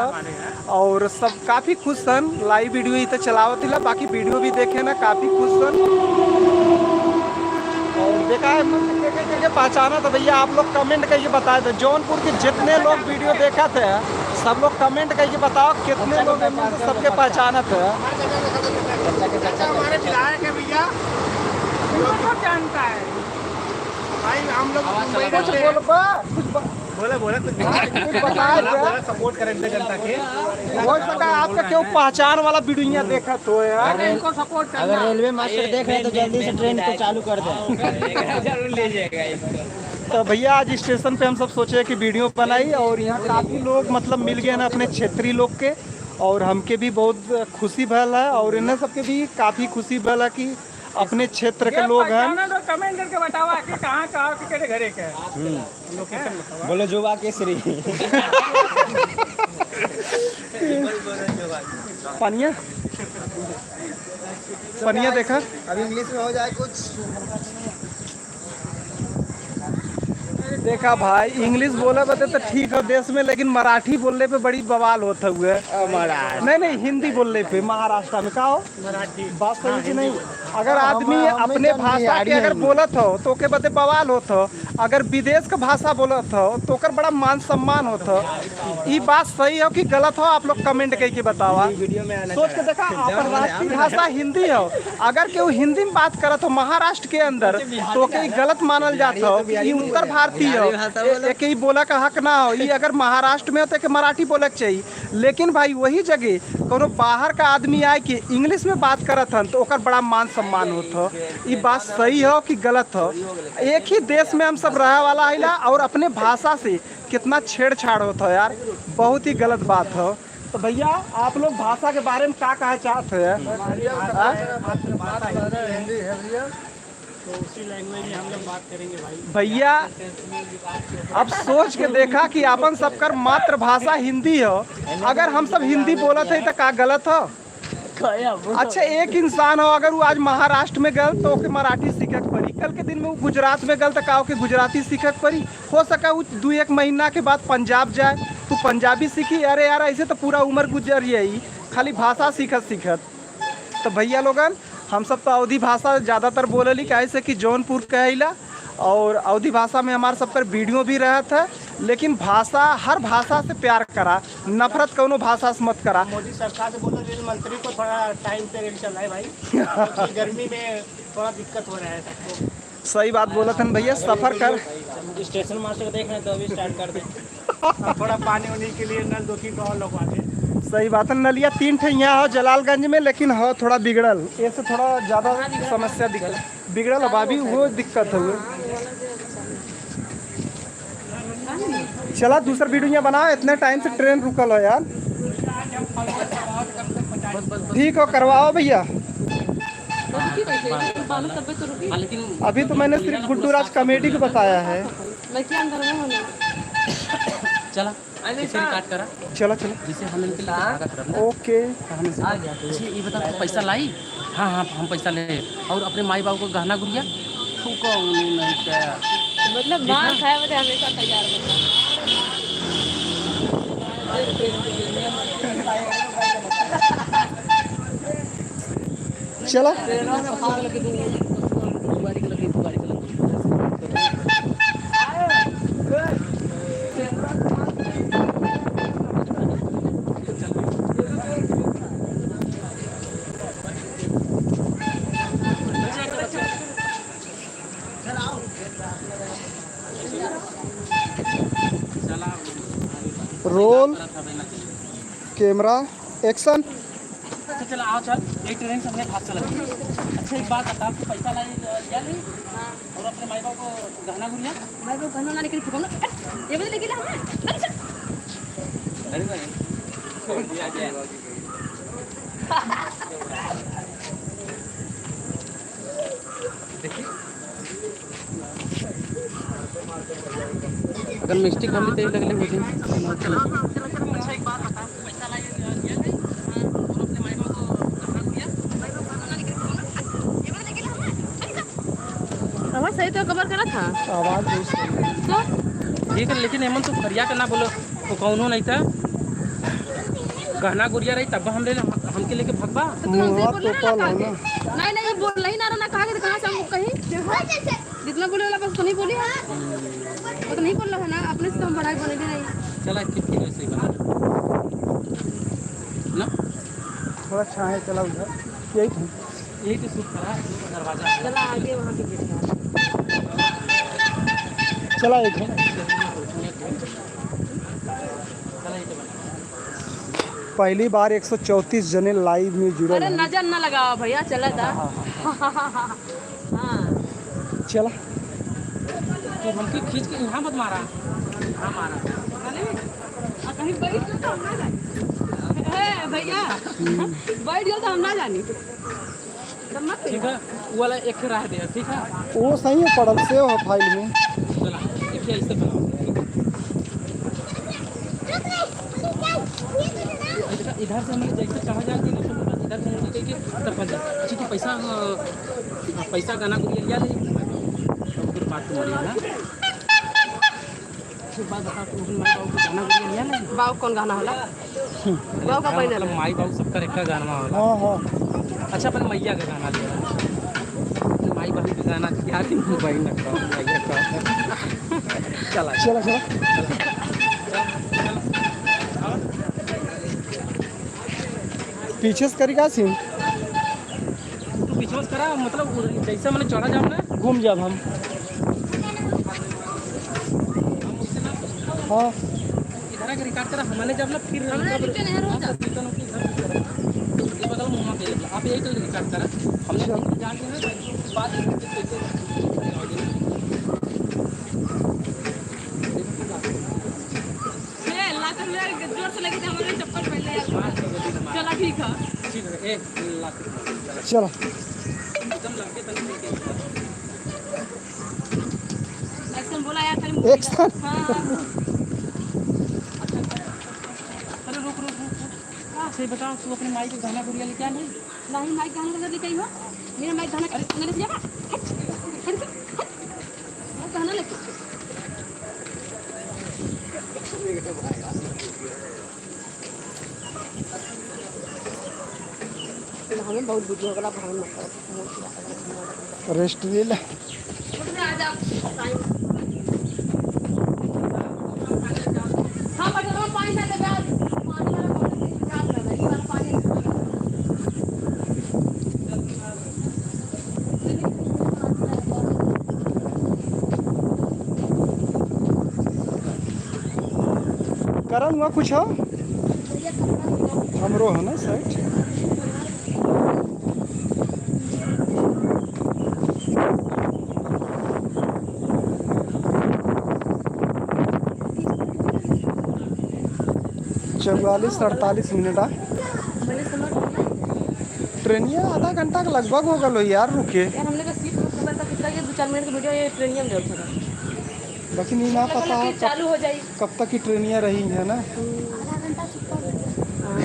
और सब काफ़ी खुश हन। लाइव वीडियो इतना चलावत हिला, बाकी वीडियो भी देखे ना, काफ़ी खुश हन। और देखा है, मन के, के, के, के पहचाना तो भैया आप लोग कमेंट करके बताए दो। जौनपुर के जितने लोग वीडियो देखत है, सब लोग कमेंट करके बताओ कितने लोग हैं, मतलब सबके पहचानत है। हमारे विधायक है भैया, वो सब जानता है। भाई, हम लोग मुंबई कुछ रहते हैं। बोल बा, कुछ बा-, बोला, बोला, कुछ बोला। कुछ बताए बोला, दे। बोला, सपोर्ट करें जनता के। हो सका आपका केहू पहचान वाला वीडियो देखत हो यार। अरे, इनको सपोर्ट करना। अगर रेलवे मास्टर देख रहे हैं तो जल्दी से ट्रेन को चालू कर दें। जरूर ले जाएगा इसको। तो भैया, आज स्टेशन पे हम सब सोचे कि वीडियो बनाई और यहाँ काफ़ी लोग मतलब मिल गए ना अपने क्षेत्रीय लोग के, और हमके भी बहुत खुशी भल है और इन्हें सबके भी काफ़ी खुशी भल है कि अपने क्षेत्र के लोग हैं। पहचाना तो कमेंट करके बतावा कि कहाँ का हो, कि केरे घरे के है। हम्म। लोकेशन बतावा। बोलो जोवा केसरी। पनिया, पनिया देखा। अब इंग्लिश में हो जाए कुछ। देखा भाई, इंग्लिश बोले बदे तो ठीक है देश में, लेकिन मराठी बोलने पे बड़ी बवाल होत हुए। नहीं, नहीं, हिंदी बोलने पे महाराष्ट्र में का हो? मराठी। बात सही कि नहीं? अगर आदमी अपने भाषा के अगर बोलत हो तो ओके बदे बवाल होत हो, अगर विदेश के भाषा बोलत हो तो ओकर बड़ा मान सम्मान होत हो। ई बात सही हो कि गलत हो, आप लोग कमेंट करके बतावा। सोच के देखा, अपन राष्ट्रीय भाषा हिंदी हो, अगर केहू हिंदी में बात करत हो महाराष्ट्र के अंदर तो ओके ई गलत मानल जात हो कि ई उत्तर भारतीय हो, ए-, एके ई बोला का हक ना हो। ई अगर महाराष्ट्र में हो तो एके मराठी बोले के चाहिए, लेकिन भाई वही जगह कोनो बाहर का आदमी आए के इंग्लिश में बात करत हन तो ओकर बड़ा मान सम्मान होत हो। ई बात सही हो कि गलत हो? एक ही देश में हम सब रहे वाला है और अपने भाषा से कितना छेड़छाड़ होत हो यार, बहुत ही गलत बात हो। तो भैया, आप लोग भाषा के बारे में का कहे चाहत हो यार? हाँ? तो उसी लैंग्वेज में हम लोग बात करेंगे भाई। भैया, अब सोच के देखा कि आपन सबकर मातृभाषा हिंदी हो, अगर हम सब हिंदी बोलत है तो का गलत हो? अच्छा, एक इंसान हो, अगर वो आज महाराष्ट्र में गल तो ओके मराठी सीखे के पड़ी, कल के दिन में वो गुजरात में गल तो का ओके गुजराती सीखे के पड़ी? हो सका वो दू एक महीना के बाद पंजाब जाए तो पंजाबी सीखी। अरे यार, ऐसे तो पूरा उम्र गुजर जाई खाली भाषा सीखत सीखत। तो भैया लोगन, हम सब तो अवधी भाषा ज़्यादातर बोलेली, काहे से कि जौनपुर के अइला और अवधी भाषा में हमार सबकर वीडियो भी रहत है, लेकिन भाषा, हर भाषा से प्यार करा, नफरत कौनो भाषा से मत करा। मोदी सरकार से बोलो, रेल मंत्री को थोड़ा टाइम पे रेल चलाए भाई, क्योंकि गर्मी में थोड़ा दिक्कत हो रहा है सबको। सही बात बोलत हन भैया, सफर कर। स्टेशन मास्टर देख रहे हैं तो अभी स्टार्ट कर दे। अब थोड़ा पानी उनी के लिए नल दो तीन ठो और लगवा दे। सही बात है, नलिया तीन ठे यहाँ हो जलालगंज में, लेकिन हो थोड़ा बिगड़ल, ऐसे थोड़ा ज़्यादा समस्या दिक्कत बिगड़ल है भाभी, वो दिक्कत है वो। चला दूसर वीडियो यहाँ बनाओ, इतने टाइम से ट्रेन रुकल हो यार। ठीक हो, करवाओ भैया। अभी तो मैंने सिर्फ गुड्डू राज कॉमेडी को बताया है। चला, इसे रिकॉर्ड करा। चला, चला। जिसे हम इनके लिए धागा खरीदना। ओके। तो हम इसे आ गया। अच्छा, ये बता, तू पैसा लाई? हाँ, हाँ, हम पैसा ले। और अपने माई बाप को गहना गुरिया? फूको उन्हें नहीं क्या? मतलब, मार खाए बदे हमेशा तैयार रहना। चला। Roll, camera, action. अच्छा, चला, आओ, चल, एक ट्रेन से हमने भाग चला। अच्छा, एक बात बता, तू पैसा लाई, लिया नहीं? और अपने माई बाप को गहना गुरिया? माई बाप गहना ना लेके फुकौना। ये बजे लेके ला हमें। चल, चल। अरे भाई। देखिए। मिस्टेक हम भी तेज लगले होते। आवाज सही तो कवर करत था। आवाज भी सही है। तो ठीक है, लेकिन एमन तो फरिया के ना बोलो, वो कौनो नहीं था। गहना गुड़िया रही तब हम ले, हमके लेके भगबा। तो तू हमसे मुँहवा बोल रहा तोपल ना हो काहे? ना। नहीं, नहीं, बोल रही ना, ना कहा कि कहाँ से हमको कही? जितना बोले वाला बस तो नहीं बोली है। वो तो नहीं बोल रहा है ना, अपने से तो हम बढ़ाई बोले भी नहीं। चला, एक फिर ऐसे ही बना। ना? थोड़ा छाहे चला उधर। यही था। यही तो सूट खड़ा है, दरवाजा है। चला आगे वहाँ पे देखा। चला एक है। चला, ये तो बना। पहली बार एक सौ चौंतीस जने live में जुड़ल अरे हैं। नजर ना लगावा भैया, चला था। हाँ, हाँ, हाँ। हाँ। चला। तू हमके खींच के यहाँ मत मारा। हाँ, मारा। आ, कहीं बैठ गयो तो हम ना जानी। ए, भैया, हम्म। बैठ गयो तो हम ना जानी। तो मत ठीक है, वो वाला एक राह दे, ठीक है? वो सही है, पड़ल सेव है file में। चला, एक ही ऐसे बनाओ। इधर, इधर से हमने जैसे चढ़ा जाए, इधर से इधर से मुड़ के तब बन जाए। अच्छा, तो पैसा, अ, पैसा गहना गुड़िया लिया ले, तब फिर बात तुम्हारी है ना। एक बात बता, तू अपने माई बाबू के गहना गुड़िया लिया ले? बाबू कौन गहना होला? बाबू का मतलब पहले? माई बाबू सबका एक का गहना होला। हाँ, हाँ। अच्छा, अपन मैया का गहना लिया। अपने माई बाबू के गहना लिया, लेकिन मोबाइल ना करो, मैया का। चला। चला, चला। पीछे से करी का सीन? तू पीछे से करा, मतलब, जैसे मैंने चढ़ा जाओ ना। घूम जाब हम। हाँ। इधर आके record करा, हमने जब ना फिर हमने इधर पीछे नहीं रहता। हाँ, सर, पीछे नहीं, इधर पीछे रहो। ये बगल मुँह पे, आप यही तो record करा। हमने अच्छा। पीछे जाके ना, बात करके कैसे ए, लात में जोर से लगी थी, हमारे चप्पल पहले यार। चला, ठीक है। ठीक है, ए, लात। चलो। एकदम लग के तनी देखे। Action बोला यार, खाली action। हाँ। अरे रुक, रुक, रुक, रुक। हाँ, सही बताओ, तू अपने माई के गहना गुड़िया लेके आ नहीं? नहीं, माई के गहना गुड़िया लेके आई हो? मेरा माई के गहना, अरे, मैंने लिया? हट, हट, हट। माई के गहना लेके। हमें बहुत बुद्धि हो गया, भगवान मतलब। Rest ले ले। गरम हुआ कुछ हो? हमरो है ना side। चौवालीस अड़तालीस मिनट आ। ट्रेनिया आधा घंटा के लगभग हो गलो यार, रुके। यार, हमने का सीट बुक करता कितना, ये दो चार मिनट का वीडियो, ये ट्रेनिया में जाओ थोड़ा। लेकिन ये ना पता है कब, चालू हो जाई। कब तक की ट्रेनिया रही है ना। हम्म। आधा घंटा से ऊपर हो गया। हाँ।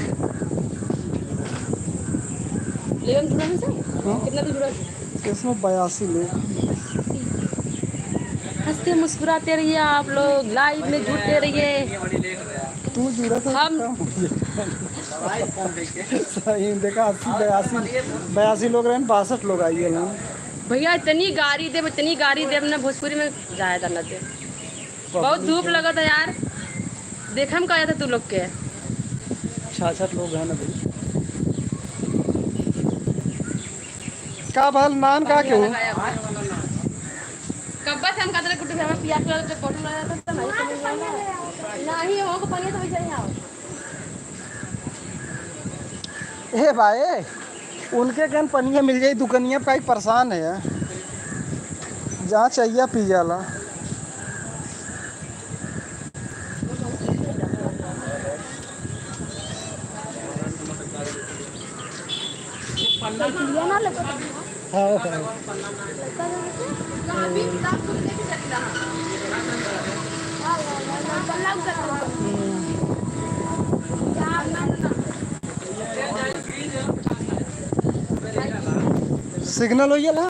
लेवन जुड़ा है सर? हाँ। कितना दिन जुड़ा है? इसमें बयासी लोग। हंसते मुस्कुराते रहिए आप लोग, live में जुड़ते रहिए। तू जुड़ा था हम कम हो गया। सही देखा, अस्सी, बयासी, बयासी लोग रहे, बासठ लोग आई है ना। भैया, इतनी गारी देब, इतनी गारी देब ना, भोजपुरी में जायदा ना दे। बहुत धूप लगत है यार, देखम का था तू लोग के। छाछठ लोग हैं ना भाई। का भल नान का केहू? कब्बा से हम कहते रहे, गुड्डू भैया पियास वाला जब bottle वाला था, तो नहीं समझ में आया। नहीं, हो को पानी तो वैसे ही आओ। ए भाई, उनके कन पनिया मिल जाई, दुकनिया पे आई परेशान है, जहाँ चाहिए पी जाला। हाँ, हाँ। सिग्नल हो गया ना?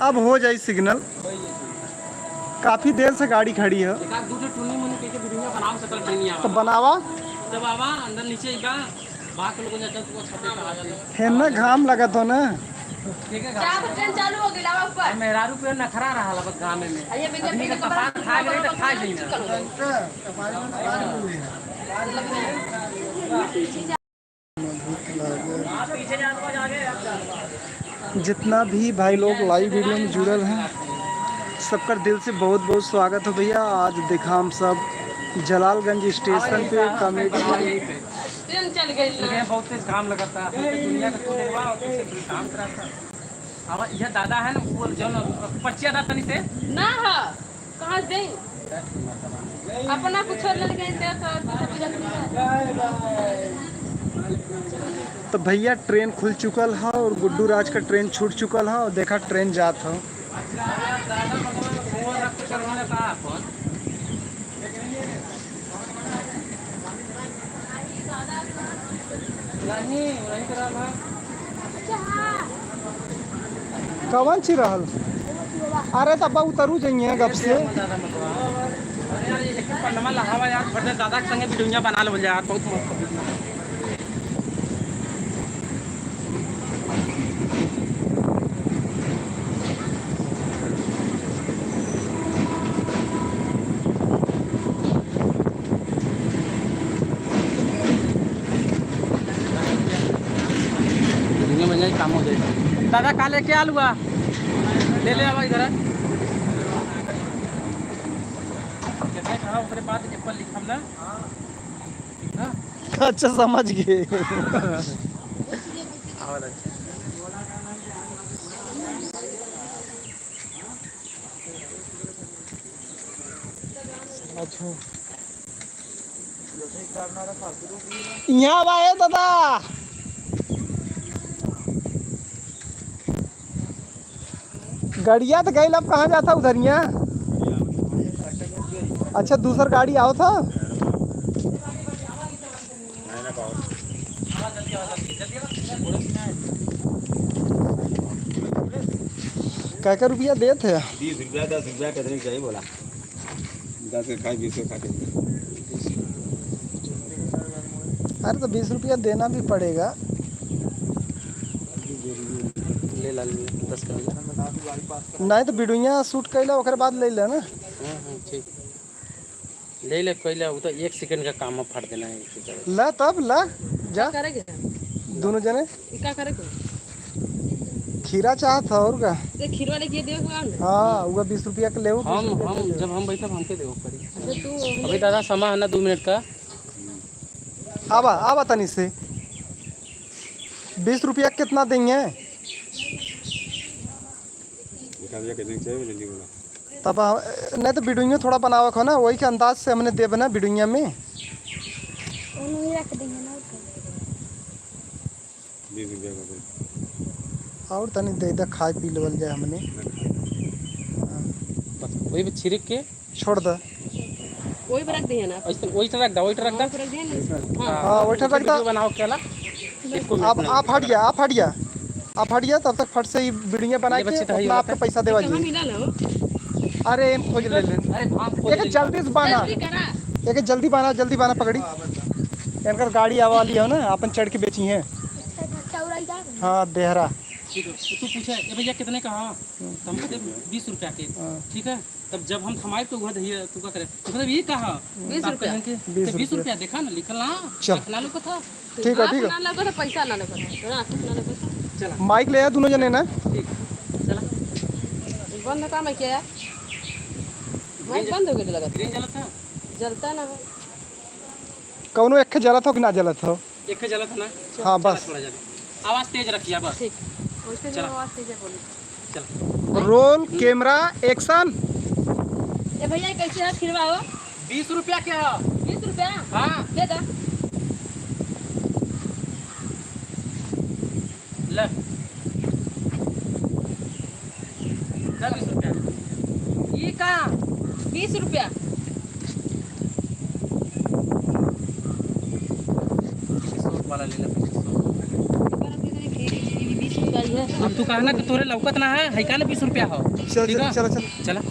अब हो जाई सिग्नल। काफी देर से गाड़ी खड़ी है। एक आध दू ठो टुन्नी मुन्नी कइके वीडियो बनाओ, सकल ट्रेनिया तो बनावा। जब आवा, अंदर नीचे इका, बाहर के लोग जाते हैं, तो वो छते पे आ जाते हैं। है ना, घाम लगत हो ना। ठीक है, चार बजे ट्रेन चालू हो गई, लावा ऊपर। मेहरारू पे नखरा रहा बस गाँव में। अरे, बेटा, आदमी का बेटा, कपार खा गए तो खा जाइए। जितना भी भाई लोग लाइव वीडियो में जुड़ल हैं, सबकर दिल से बहुत बहुत स्वागत हो भैया। आज देखा हम सब जलालगंज स्टेशन पे कॉमेडी। ट्रेन चल गई ना। बहुत तेज घाम लगता है, दुनिया का कुछ हुआ और कुछ काम करा था। अब यह दादा है ना, वो जो ना, पच्चिया दादा तनी से। ना है। कहाँ से दें? अपना कुछ और लड़के हैं, तो कुछ और लड़के हैं। तो भैया, ट्रेन खुल चुकल है और गुड्डू राज का ट्रेन छूट चुकल है और देखा, ट्रेन जात है। कवन ची रहल? अरे तब्बा उतरू जइहे गप से। अरे यार, ये एक पन्नमा लहावा यार, फटे दादा के संगे वीडियो बना लो यार, बहुत मस्त। दुनिया में जाए काम हो जाए। दादा, का लेके आलू बा? ले ले आवा इधर। जैसे कहा, ओकरे बाद एप्पल लिखम ना। हाँ? अच्छा, समझ गए। आवा दादा। अच्छा। यहाँ बा, ए दादा। गड़िया तो गइल, अब कहाँ जाता उधरिया? अच्छा, दूसर गाड़ी आवत ह। कै कै रुपया देत है? बीस रुपया, दस रुपया, कितने चाहिए बोला? दस के खाए, बीस के खा के। अरे, तो बीस रुपया देना भी पड़ेगा। ले ला, ले ला, दस का ले ला। नहीं तो वीडियो शूट कैला, ओकरे बाद ले ले ना। हाँ, हाँ, ठीक। ले ले, कोई ले, वो तो एक सेकंड का काम है, फट देना है एक सेकंड। ला तब, ला, जा। का करेके है? दोनों जने। ई का करेके है? खीरा चाहत है, और का? ते खीरवा लेके देवे के बा ना? हाँ, वो बीस रुपया के लेऊ, हम, बीस रुपया हम, के लेऊ। जब हम बैठब, हमके देवे के पड़ी। अच्छा, तू अभी दादा, समा है ना, दो मिनट का। आवा, आवा तनी से। बीस रुपया कितना देंगे? बता भैया, कितने चाहिए, जल्दी बोला। तब हम, नहीं तो वीडियो थोड़ा बनावे को ना, वही के अंदाज से हमने देब ना वीडियो में। ओनू ही रख देंगे ना, और का। बीस रुपया का दे। और तनी दे दे, खाए पी लेवल जाए हमने। ना खाए। हाँ। बस वही पे छिड़क के छोड़ दे। वही पे रख दिए ना। ऐसे वही पे रख दे, वही पे रख दे। वही पे रख दिए ना। हाँ। हाँ, वही पे रख दे। वीडियो बनाओ केला। इसको आप, आप हट गया, आप हट गया। आप हट गया, तब तक फट से ही वीडियो बना के अपना आपके पैसा देवा जी। अरे, एम खोज ले ले। अरे, भांग खोज एक ले। जल्दी से बाना। जल्दी करा। एक जल्दी बाना, जल्दी बाना पकड़ी। इनकर गाड़ी आवा वाली है ना, अपन चढ़ के बेची है। हाँ, देहरा। ठीक है, तो तू पूछे, "ए भैया, कितने का है?" तो हम कहते, "बीस रुपया के।" हाँ। ठीक है, तब जब हम थमाए तो वह धैया तू का करे, तो मतलब, "ये कहा?" "बीस रुपया।" "बीस रुपया।" देखा ना, लिखल ना, चल। अपना लोग को था। ठीक है, ठीक है। ना लगा तो पैसा ना लगा, ना कुछ ना लगा तो। चला। माइक ले आ दोनों जने ना। ठीक। चला। बंद काम है क्या यार? माइक बंद हो गया लगा। ग्रीन जला था? जलता ना है। कौनो एक जला था कि ना जला था? एक जला था ना? हाँ, बस। थोड़ा जला। आवाज तेज रखिया बस। ठीक। वैसे भी चला। आवाज तेज है, बोली। चला। Roll, camera, action. ए भैया, कैसे है खिरवा हो? बीस रुपया के है। बीस रुपया? हाँ। दे दा। ले। ले बीस रुपया। ई का? बीस रुपया। वाला ले ले, पच्चीस सौ। बीस रुपया ही है। अब तू कहना कि तोरे लौकत ना है, है का ना बीस रुपया हो? चल, ठीक चल, है? चल, चल। चला।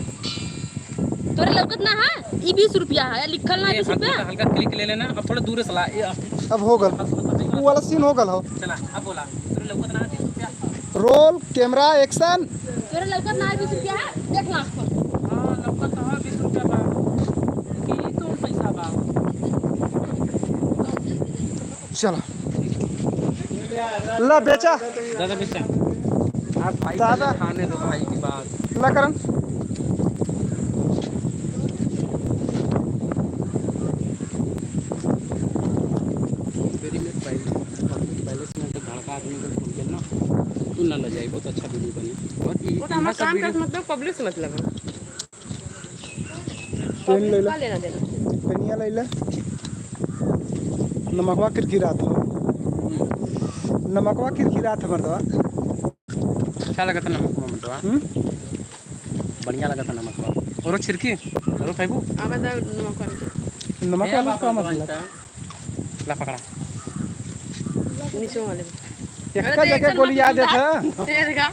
तोरे लौकत ना है, ई बीस रुपया है, लिखल ना ए, बीस रुपया। हल्का, हल्का click ले लेना, अब थोड़ा दूर से ला, ए, अब अब हो गल। अब, अब, अब, वो वाला scene हो गल हो। चला, अब बोला, तोरे लौकत ना है बीस रुपया। Roll, camera, action। तोरे लौकत ना है बीस रुपया है, देख ला आँख पर। हाँ, लौकत तो है बीस रुपया बा। कि ई कौन पैसा बा? चला। ला बेचा। दादा बेचा। आप भाई दादा। खाने दो भाई की बात। ला करन। मेरी में पहले, पहले से मैं भड़का आदमी को फोन करना, तू ना लजाई, बहुत अच्छा video बनी। बहुत ही वो तो हमारा अच्छा काम का video। मतलब public से मतलब है। पेन ले ले। का लेना देना? पेनिया ले ले। नमकवा किरकिरात हो। नमकवा किरकिरात हो, मर्दवा। अच्छा लगा था नमकवा, मर्दवा। हम्म? बढ़िया लगा था नमकवा। औरो छिड़की? औरो खाइबू? आवा दा नमकवा। नमकवा ए, का बाबा, मतलब? ला पकड़ा। नीचे वाले। एक अरे, का तो जगह एक गोली याद है। ये देखा।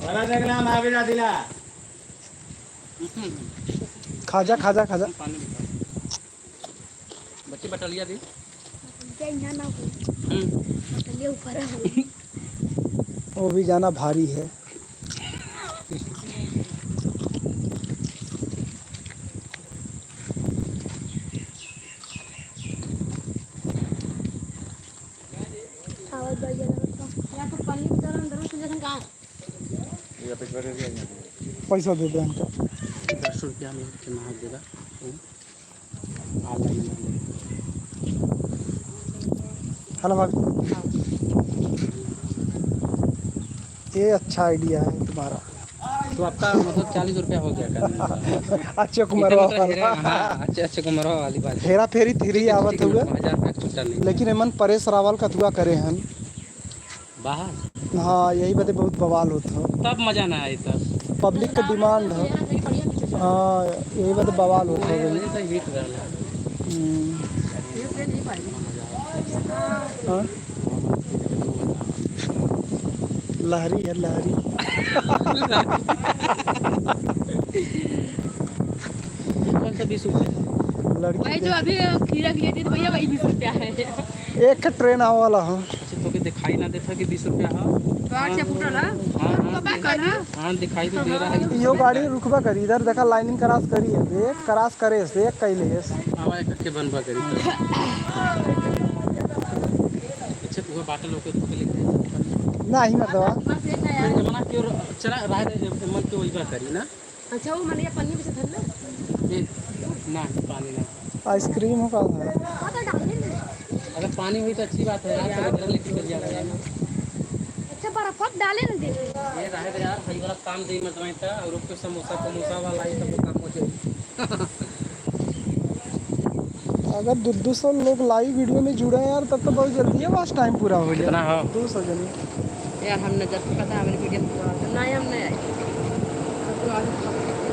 बड़ा देखना, मार भी ना दिला। खाजा, खाजा, खाजा। पानी निकाल। बच्ची बटलिया दी। बटलिया यहाँ ना हो। हम्म। बटलिया ऊपर हो। वो भी जाना भारी है। आवाज बढ़ गया। या तो पन्नी के तरह अंदर से जखन का। पैसा दे दे इनका। दस रुपया में कितना हो गया? हेलो भाभी। ये अच्छा idea है तुम्हारा। तो आपका मतलब चालीस रुपया हो गया करने का। अक्षय कुमार इतना वाला। हेरा, हाँ, अक्षय, अक्षय कुमार वाली बात। हेरा फेरी three आवत हुए। हजार रुपया छुट्टा नहीं। लेकिन एमन परेश रावल कथुआ करे हन। बाहर? हाँ, यही बदे बहुत बवाल होत हो। तब मजा ना आई तब। Public के demand है। हाँ, यही बदे बवाल होत हो वही भाई। वजह से hit रहला। हम्म। हाँ? लहरी है, लहरी। कौन सा बीस रुपया? लड़की भाई, के जो अभी खीरा के लिए थे, तो भैया, वही बीस रुपया है। एक ठे train आवे वाला हो। अच्छा, तोके दिखाई ना देता कि बीस रुपया हो? तो आठ से फुटल है। हाँ, हाँ, तो का करी? हाँ, दिखाई तो दे रहा है। यो गाड़ी रुकबा करी, इधर देखा, lining cross करी है, देख, cross करे से, एक कैले से। आवा, एक के बनबा करी। अच्छा, वो बाटल होके तो लिख दे। नाही, मतलब। बस एक है यार। जमाना के और चला, राय दे, मन के वही बात करी ना। अच्छा, वो मने पन्नी में से धर ले। ये, ना, पानी ना। Ice cream हो का है? हाँ, तो डाल दे ना। अगर पानी हुई तो अच्छी बात है यार, तो अंदर लेके चल जाएगा यार। अच्छा, बर्फ अब डाले ना दे। ये रहे दे यार, भाई वाला काम दे मत वहीं था, और उसको समोसा, समोसा वाला ये सब काम हो जाए। अगर दो, दो सौ लोग live video में जुड़े हैं यार, तब तो बहुत जल्दी है, watch time पूरा हो गया। कितना हो? दो सौ जने। यार, हम नजर से पता है, हमारी video में तो आता नहीं, हम नहीं आए।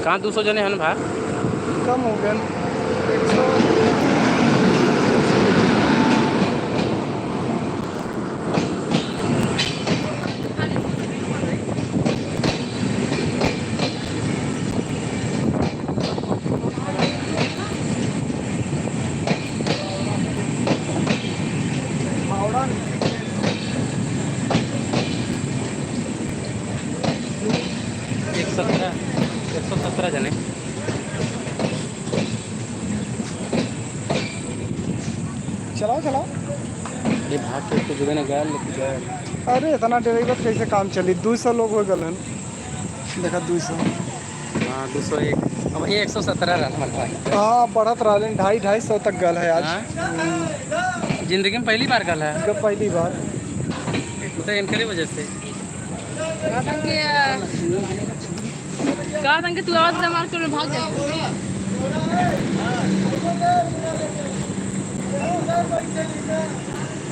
कहाँ दो सौ जने हैं भाई? कम हो गए। एक सौ। एक सत्रह, एक सौ सत्रह जने। चलाओ, चलाओ। ये भाग के तो जुबे ना गया, लेकिन गया। अरे, इतना driver कैसे काम चली? दो सौ लोग हो गए हैं। देखा, दो सौ। हाँ, दो सौ एक। अब ये एक सौ सत्रह रहा हमारे पास। हाँ, बढ़त रहा, लेकिन ढाई, ढाई सौ तक गल है आज। हाँ। जिंदगी में पहली बार गल है। जब पहली बार। तो इनकरे वजह से। कहा था कि, कहा था कि तू आवाज से मार के भाग जा।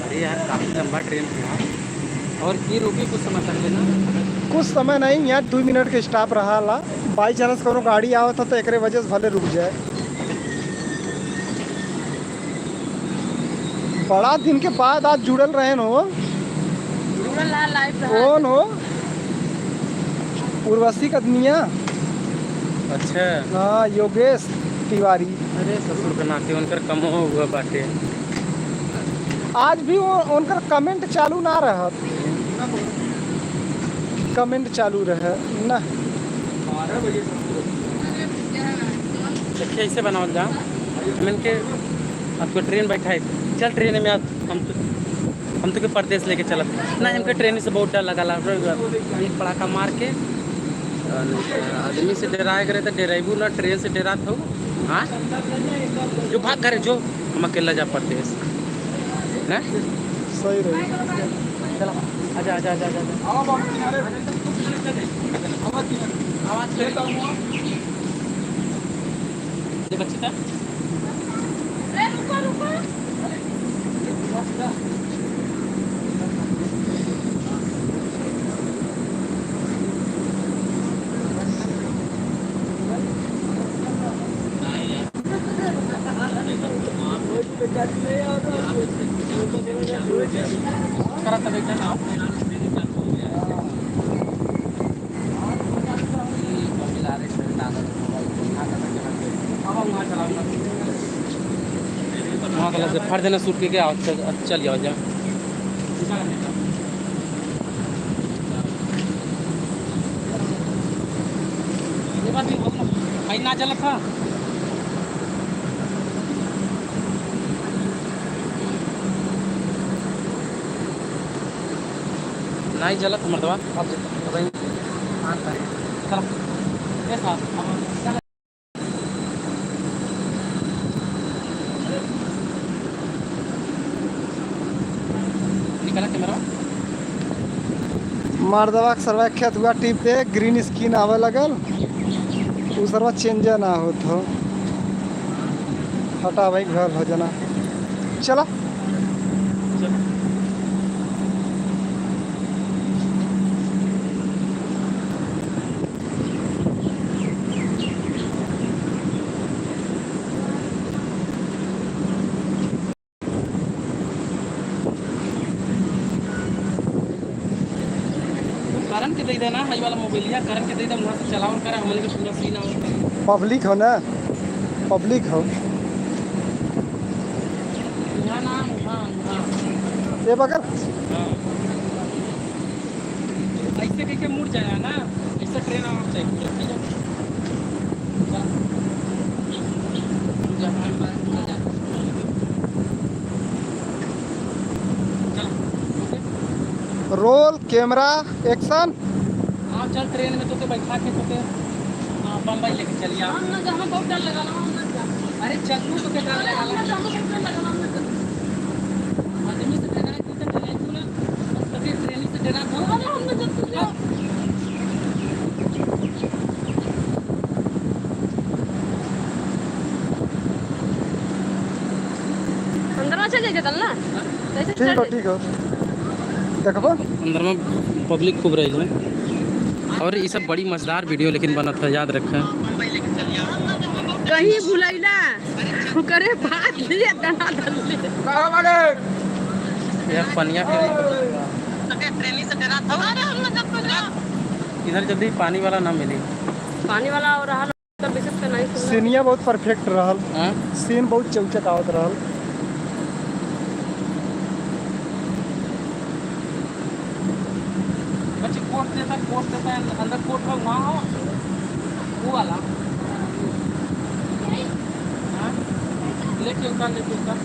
अरे यार, काफी लंबा ट्रेन हुआ। और ये रुकी कुछ समय पहले ना। कुछ समय नहीं, यहाँ दो मिनट के stop रहा ला। By chance कोनो गाड़ी आवत ह तो एकरे वजह से भले रुक जाए। बड़ा दिन के बाद आज जुड़ल रहेन हो। जुड़ल रहा, live रहा। कौन हो? उर्वशी कदमिया। अच्छा। हाँ, योगेश तिवारी। अरे ससुर के नाते उनकर कमो हुआ बाटे। आज भी वो, उनकर comment चालू ना रहत। Comment चालू रहे ना। देखिए, ऐसे बनावल जा। हमन के आपको ट्रेन बैठाई, चल ट्रेन में, आप, हम तो, हम तो के परदेस लेके चलत। ना, हमके ट्रेन से बहुत डर लगा ला, एक पड़ाका मार के। आदमी से डराए करे तो डेराइबू ना, ट्रेन से डरात हो। हाँ, जो भाग घरे जो, हम अकेला जा परदेस। ना? सही रही। चलो, आजा, आजा, आजा, आजा, आजा। आवाज किनारे। आवाज किनारे। ये बच्चे का? वहाँ गला से फाड़ देना सूट के, क्या? चल, चल जाओ, जा। ये बात नहीं बोलना। भाई ना चलत था। नहीं चलत मर्दवा। अब चलो। ये साहब, अब निकाला कैमरा। मर्दवा के सरवा खेत हुआ टिप दे, green screen आवे लगल, उ सरवा change ना होत हो। हटा भाई, घर हो जाना, चला। करन के दे देना, हई वाला मोबाइलिया करन के दे दे, वहाँ से चलावल करे, हमन के पूरा scene आवत है। Public हो ना, public हो। यहाँ ना, हाँ, हाँ। ये बगर? हाँ। ऐसे कह के मुड़ जाए ना, ऐसे ट्रेन आना चाहिए। चल, ओके। Roll, camera, action। हाँ, चल, ट्रेन में तोके बैठा के तोके, हाँ, बम्बई लेके चल जा। हम ना जा, हमें बहुत डर लगा ना, हम ना जा। अरे, चल, तू तोके डर लगा ना। हम ना जा, हमें बहुत डर लगा ना, हम ना जा। आदमी से डरा अंदर चल जाइए तल ना। ठीक हो, ठीक हो। देखबो। अंदर में public खूब रही है। और ये सब बड़ी मजेदार video लेकिन बनत है, याद रखें। कहीं भुलैला। ओकरे बाद लिए दना दन ले। कहाँ वाले? यार, पनिया के इधर जल्दी पानी वाला ना मिली। पानी वाला और रहा तो विशेष का नहीं सुनना। सीनिया बहुत perfect रहल। हाँ? Scene बहुत चौचक आवत रहल। बच्चे कोट देता, कोट देता है, अंदर कोट है, वहाँ हो, वो वाला। हाँ? लेके उतार, लेके उतार।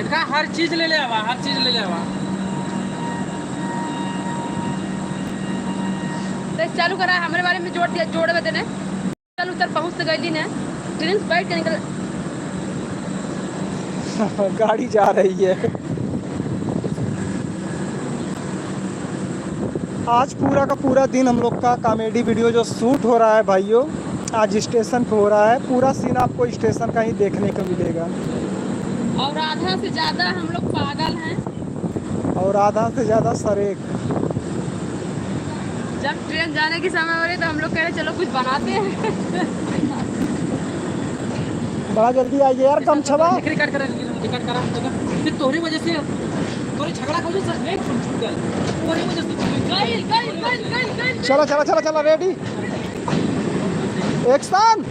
इनका हर चीज ले ले आवा, हर चीज ले ले आवा। तो चालू करा, हमरे बारे में जोड़ दिया, जोड़ में देने। चल उतर पहुँच तो गइली ने, ट्रेन से बैठ के निकल। गाड़ी जा रही है। आज पूरा का पूरा दिन हम लोग का comedy video जो shoot हो रहा है भाइयों, आज स्टेशन पे हो रहा है, पूरा सीन आपको स्टेशन का ही देखने को मिलेगा। और आधा से ज्यादा हम लोग पागल हैं। और आधा से ज्यादा सरेक। जब ट्रेन जाने की समय हो रही तो हम लोग कह रहे चलो कुछ बनाते हैं। बड़ा जल्दी आइए यार, गमछवा। रिकॉर्ड करा, रिकॉर्ड करा, फिर तोहरी वजह से, तोहरी झगड़ा का वजह से, नहीं, छूट, छूट गया। तोहरी वजह से। चला, चला, चला, चला, रेडी। एक्शन।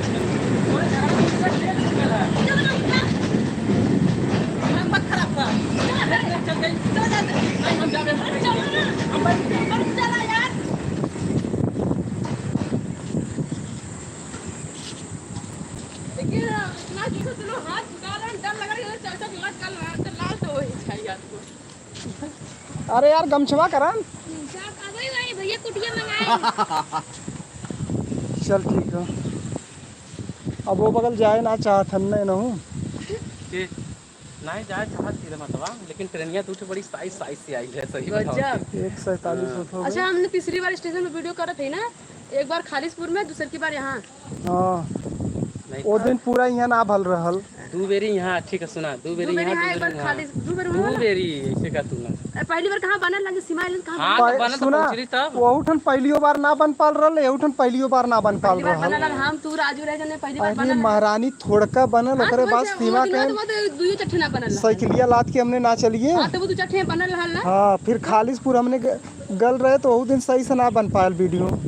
अरे यार, गमछवा करन। भैया कुटिया मंगाए। चल, ठीक है। अब वो बगल जाए ना चाहत हन, नहीं नहू। के? नहीं जाए चाहत थी रे मतवा, लेकिन ट्रेनिया तो उठे बड़ी साइज, साइज से आई है, सही बताओ। गजब। एक सैंतालीस हाँ। होत हो गए। अच्छा, हमने तीसरी बार स्टेशन में वीडियो करत है ना, एक बार खालिसपुर में, दूसर की बार यहाँ। हाँ। नहीं वो तो। दिन पूरा यहाँ ना भल रहल। दू बेरी यहाँ, ठीक है, सुना, दू बेरी दू बेरी यहाँ, यहाँ, दू एक बेरी बार वहाँ। खाली, दू बेरी दू वहाँ ना। बेरी, ऐसे का तू ना। अरे, पहली बार कहाँ बनल लगे, सिमाइल कहाँ हाँ, बनल? तो बनल तो पहुँचली तब। वहू ठन पहलियो बार ना बन पाल रहल, एहू ठन पहलियो बार ना बन पाल पहली बार रहल। बनल रहल, हम, तू, राजू रहे जने, पहली बार अरे बनल रहल। महारानी थोड़का बनल, हाँ, ओकरे तो बाद बस सीमा वो दिन के तो वो तो दुइयो चट्ठी ना बनल रहल। साइकिलिया लाद के हमने ना चलिए। हाँ, तो वो दू चट्ठी बनल रहल ना। हाँ, फिर खालिसपुर हमने ग-, गल रहे तो वहू दिन सही से ना बन पायल वीडियो।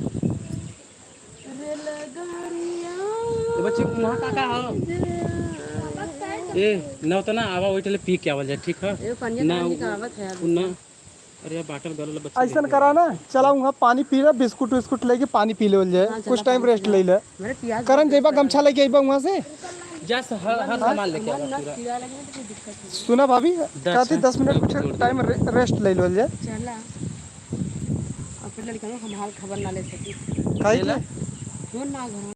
ए बच्ची, वहाँ का का हो? ए, न उतना आवा, वही टले पी के आवल जाए, ठीक है? ए, पनिया ना, कहाँ निकावत है अभी? ना, अरे यार, बाटल गलल बच्ची ऐसन लेके करा ना, चला वहाँ पानी पी ले, बिस्कुट उस्कुट लेके पानी पी लेवल जाए, हाँ, चला, कुछ टाइम पानी रेस्ट पी ले ले। ले। मेरे पियास करन बहुत जइबा, तेज गमछा लेके अइबा वहाँ से। जा स-, हर, हर सामान लेके आवा पूरा। सुना भाभी, दस कहती है, दस मिनट कुछ टाइम रे-, रेस्ट ले लेवल जाए। चला। और फिर लड़का लोग हमार खबर ना ले सकी। काहे के? फोन ना घर।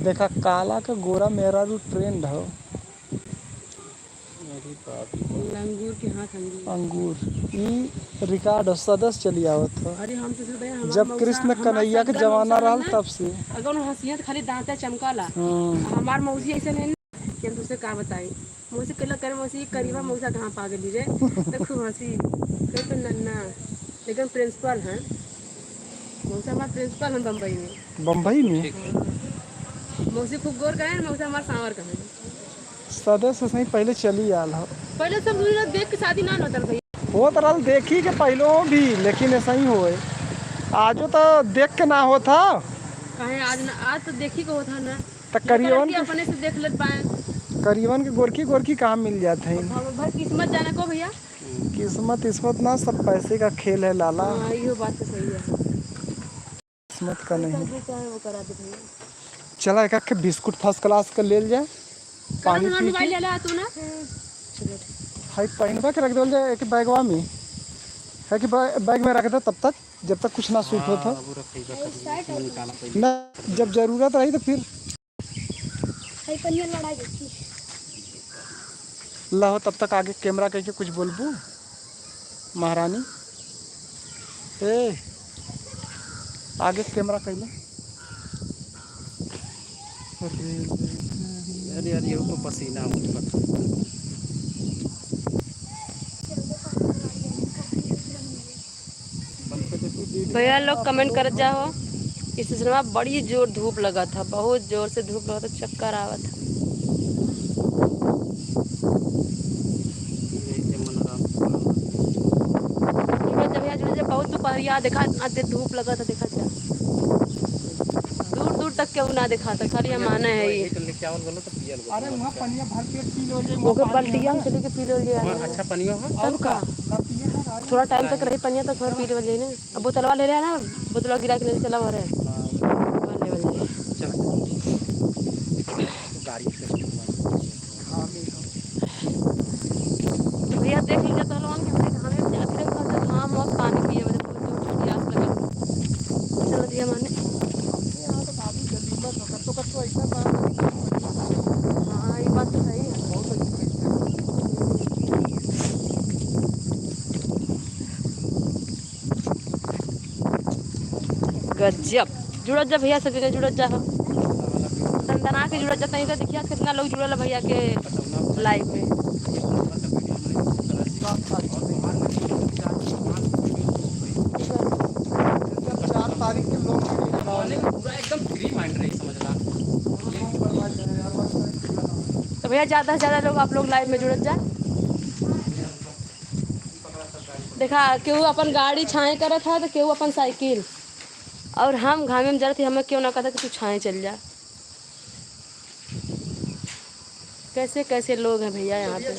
देखा, काला के गोरा मेहरारू ट्रेंड हो। अरे बाप रे। लंगूर के हाथ अंगूर। अंगूर। ई रिकॉर्ड हो, सदस चली आवत हो। अरे हम तो सोचते हैं, हमार जब मौसा कृष्ण हमार कन्हैया के जमाना रहल ना, तब से। अगर उन हंसियत खाली दांते चमकाला। हाँ। हमार मौसी ऐसे नहीं। कि हम तुझसे का बताई। मौसी कहला, "करे मौसी, ई करीबा मौसा कहाँ पा गेली रे?" तो खूब हंसी। कहे तो नन्ना, लेकिन प्रिंसिपल हैं। मौसा हमार प्रिंसिपल हैं बम्बई में। बम्बई में? हाँ। मौसी खूब गोर कहें, मौसा हमार सांवर कहें। सदे से सही पहले चली आल हो। पहले सब दूरी देख के शादी ना होता भैया। होत रहल देखी के पहलो भी, लेकिन ऐसा ही होए। आजो तो देख के ना होत ह। काहे आज ना, आज तो देखी के होत ह ना। त करियवन के अपने से देख लेत बाएं। करियवन के गोरकी गोरकी कहाँ मिल जात है? अब भर किस्मत जाने को भैया। किस्मत इस्मत ना, सब पैसे का खेल है लाला। हाँ, इहो बात तो सही है। किस्मत का पैसा नहीं। जो चाहे वो करा दे भैया। चला एक आखे बिस्कुट फर्स्ट क्लास का लेल जाए। पानी पी के। मोबाइल ले ला तू ना। हाई पहनवा के रख देवल जाए एक बैगवा में। है कि बै-, बैग में रख दे तब तक, जब तक कुछ ना सूट होत हो। हाँ, वो रखइबा कभी, निकाला पहले। ना, जब जरूरत रही तो फिर। है पनिया लड़ा देती। लाहो, तब तक आगे कैमरा कह के कुछ बोलबू महारानी। ए, आगे कैमरा कह ले। अरे यार, ये तो पसीना उठत। भैया लोग कमेंट करत जाओ, इस समय बड़ी जोर धूप लगत ह, बहुत जोर से धूप लगत ह, चक्कर आवत ह। जब यहाँ जब बहुत दोपहरिया देखा, इतना तेज धूप लगत ह, देखा जा। दूर दूर तक केहू ना देखाता, खाली हम आने हैं ये। अरे वहाँ पनिया भर पेट पी लो, ये वहाँ ओके, पानी है बल्टिया में ना। चली के पी लो, ये वहाँ आने। अच्छा पनिया है? तब और का? का? ना पिए ना, रात थोड़ा टाइम तक रही पनिया, तक भर पी लो, ये ना। अब बोतलवा ले रहे हैं ना, बोतलवा गिरा के ले चला भरे। हाँ। भर ले, भर ले। चल। गाड़ी से। हाँ, ले लो। तो भैया देख लीजिए, तो लोगन के हमने घामे में जाके रखल था, घाम और पानी पिए बदे बहुत जोर से प्यास लगल। चल दिया माने। यहाँ तो काफी गरीबत हो, कत्तो कत्तो ऐसा बात नहीं। हाँ, ये बात तो सही है। बहुत अच्छी चीज़ है। गजब। जुड़त जा भइया, सब जने जुड़त जा हो। दनदना के जुड़त जा, तनी तो देखिया कितना लोग जुड़ल है भइया के live में। चार तारीख के लोग पूरा एकदम free mind रही, समझ ला। तो भइया, ज्यादा से ज्यादा लोग आप लोग live में जुड़त जा। देखा, केहू अपन गाड़ी छाँहे करत है, तो केहू अपन साइकिल। और हम घामे में जरत ही, हमें केहू ना कहता कि तू छाँहे चल जा। कैसे कैसे लोग हैं भइया यहाँ पे।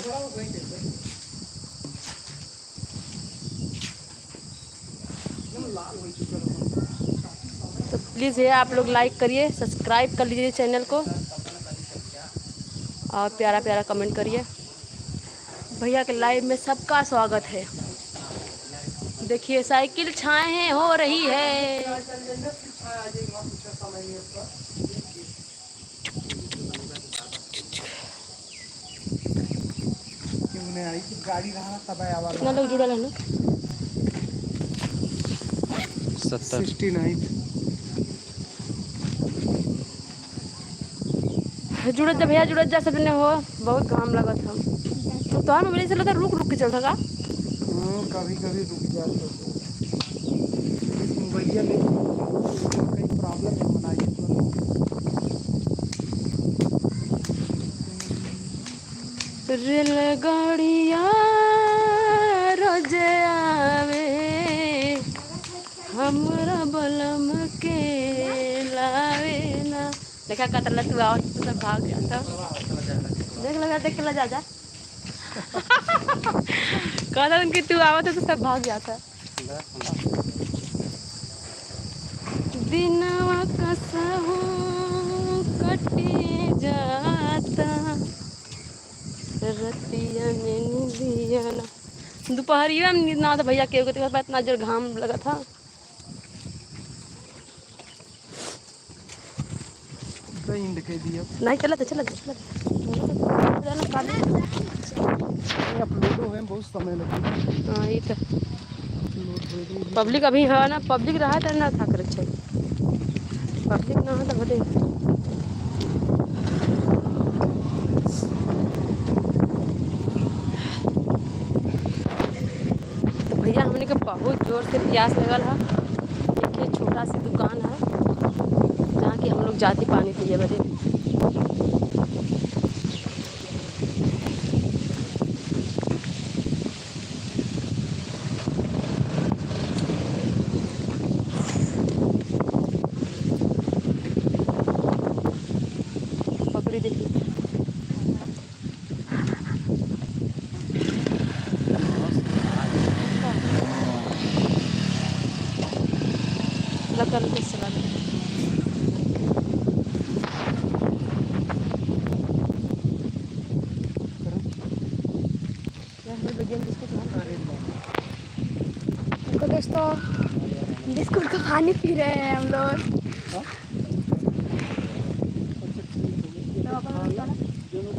तो please भइया, आप लोग like करिए, subscribe कर लीजिए channel को और प्यारा प्यारा comment करिए। भइया के live में सबका स्वागत है। देखिए, साइकिल छाँहे हो रही है। क्यों नहीं आई? गाड़ी रहा तब आया वाला। कितना लोग जुड़ल है ना? सत्तर। Sixty nine। जुड़त जा भइया, जुड़त जा, सबने हो, बहुत घाम लगत हम। तो तोहार mobile से लगता रुक रुक के चलत का? हाँ, कभी कभी रुक जात है। इस मोबाइलिया में कई problem है, बनाई तो। रेलगाड़िया रोज आवे, हमरा बलम के लावे ना। देखा, कतला तू आवत तो सब भाग जाता। देख लगा, देख के ला जा, जा। कहता उनके तू आवत है तो सब भाग जाता। दिनवा कसहूँ कटी जाता, रतिया में निदिया ना। दुपहरिया में नींद ना आवत भइया, केहू के तो इतना जोर घाम लगत है। दही दिखाई दिया। नहीं, चला दे, चला दे, चला दे। ये upload होए में बहुत समय लगे। हाँ, ये तो। Upload हो गई। Public अभी है ना, public रहा तो ना था करे छै। Public ना है तो भले। तो भइया, हमनी के बहुत जोर से प्यास लगल है। एक ये छोटा सी दुकान है, जहाँ की हम लोग जाती पानी पिए बदे। बकरी देखी। लकन के सलाद। तो दोस्तों, बिस्कुट का पानी पी रहे हैं हम लोग। हाँ? तो अपन वाला निकाला।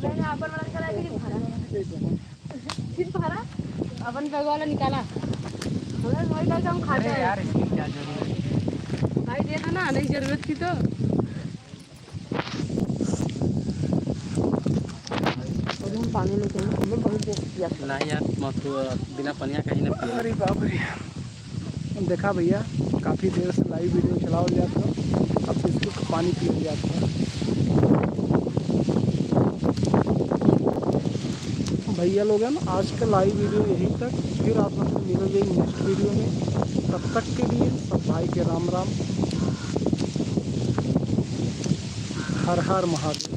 मैंने अपन वाला निकाला, फिर भरा। फिर भरा। अपन बैग वाला निकाला। हमें वही बैग हम खाते हैं। यार, इसकी क्या जरूरत है? भाई, दे दो ना, नहीं जरूरत थी तो। अभी हम पानी लेके आए, हमें बहुत देर किया। नहीं यार, मत, बिना पनिया कहीं ना पिए। अरे बाप रे। देखा भइया, काफी देर से live video चलावल जात बा, अब बिस्कुट का पानी पियल जात बा। भइया लोगन, आज का live video यहीं तक, फिर आप लोग से मिलल जाई next video में। तब तक के लिए सब भाई के राम राम, हर हर महादेव।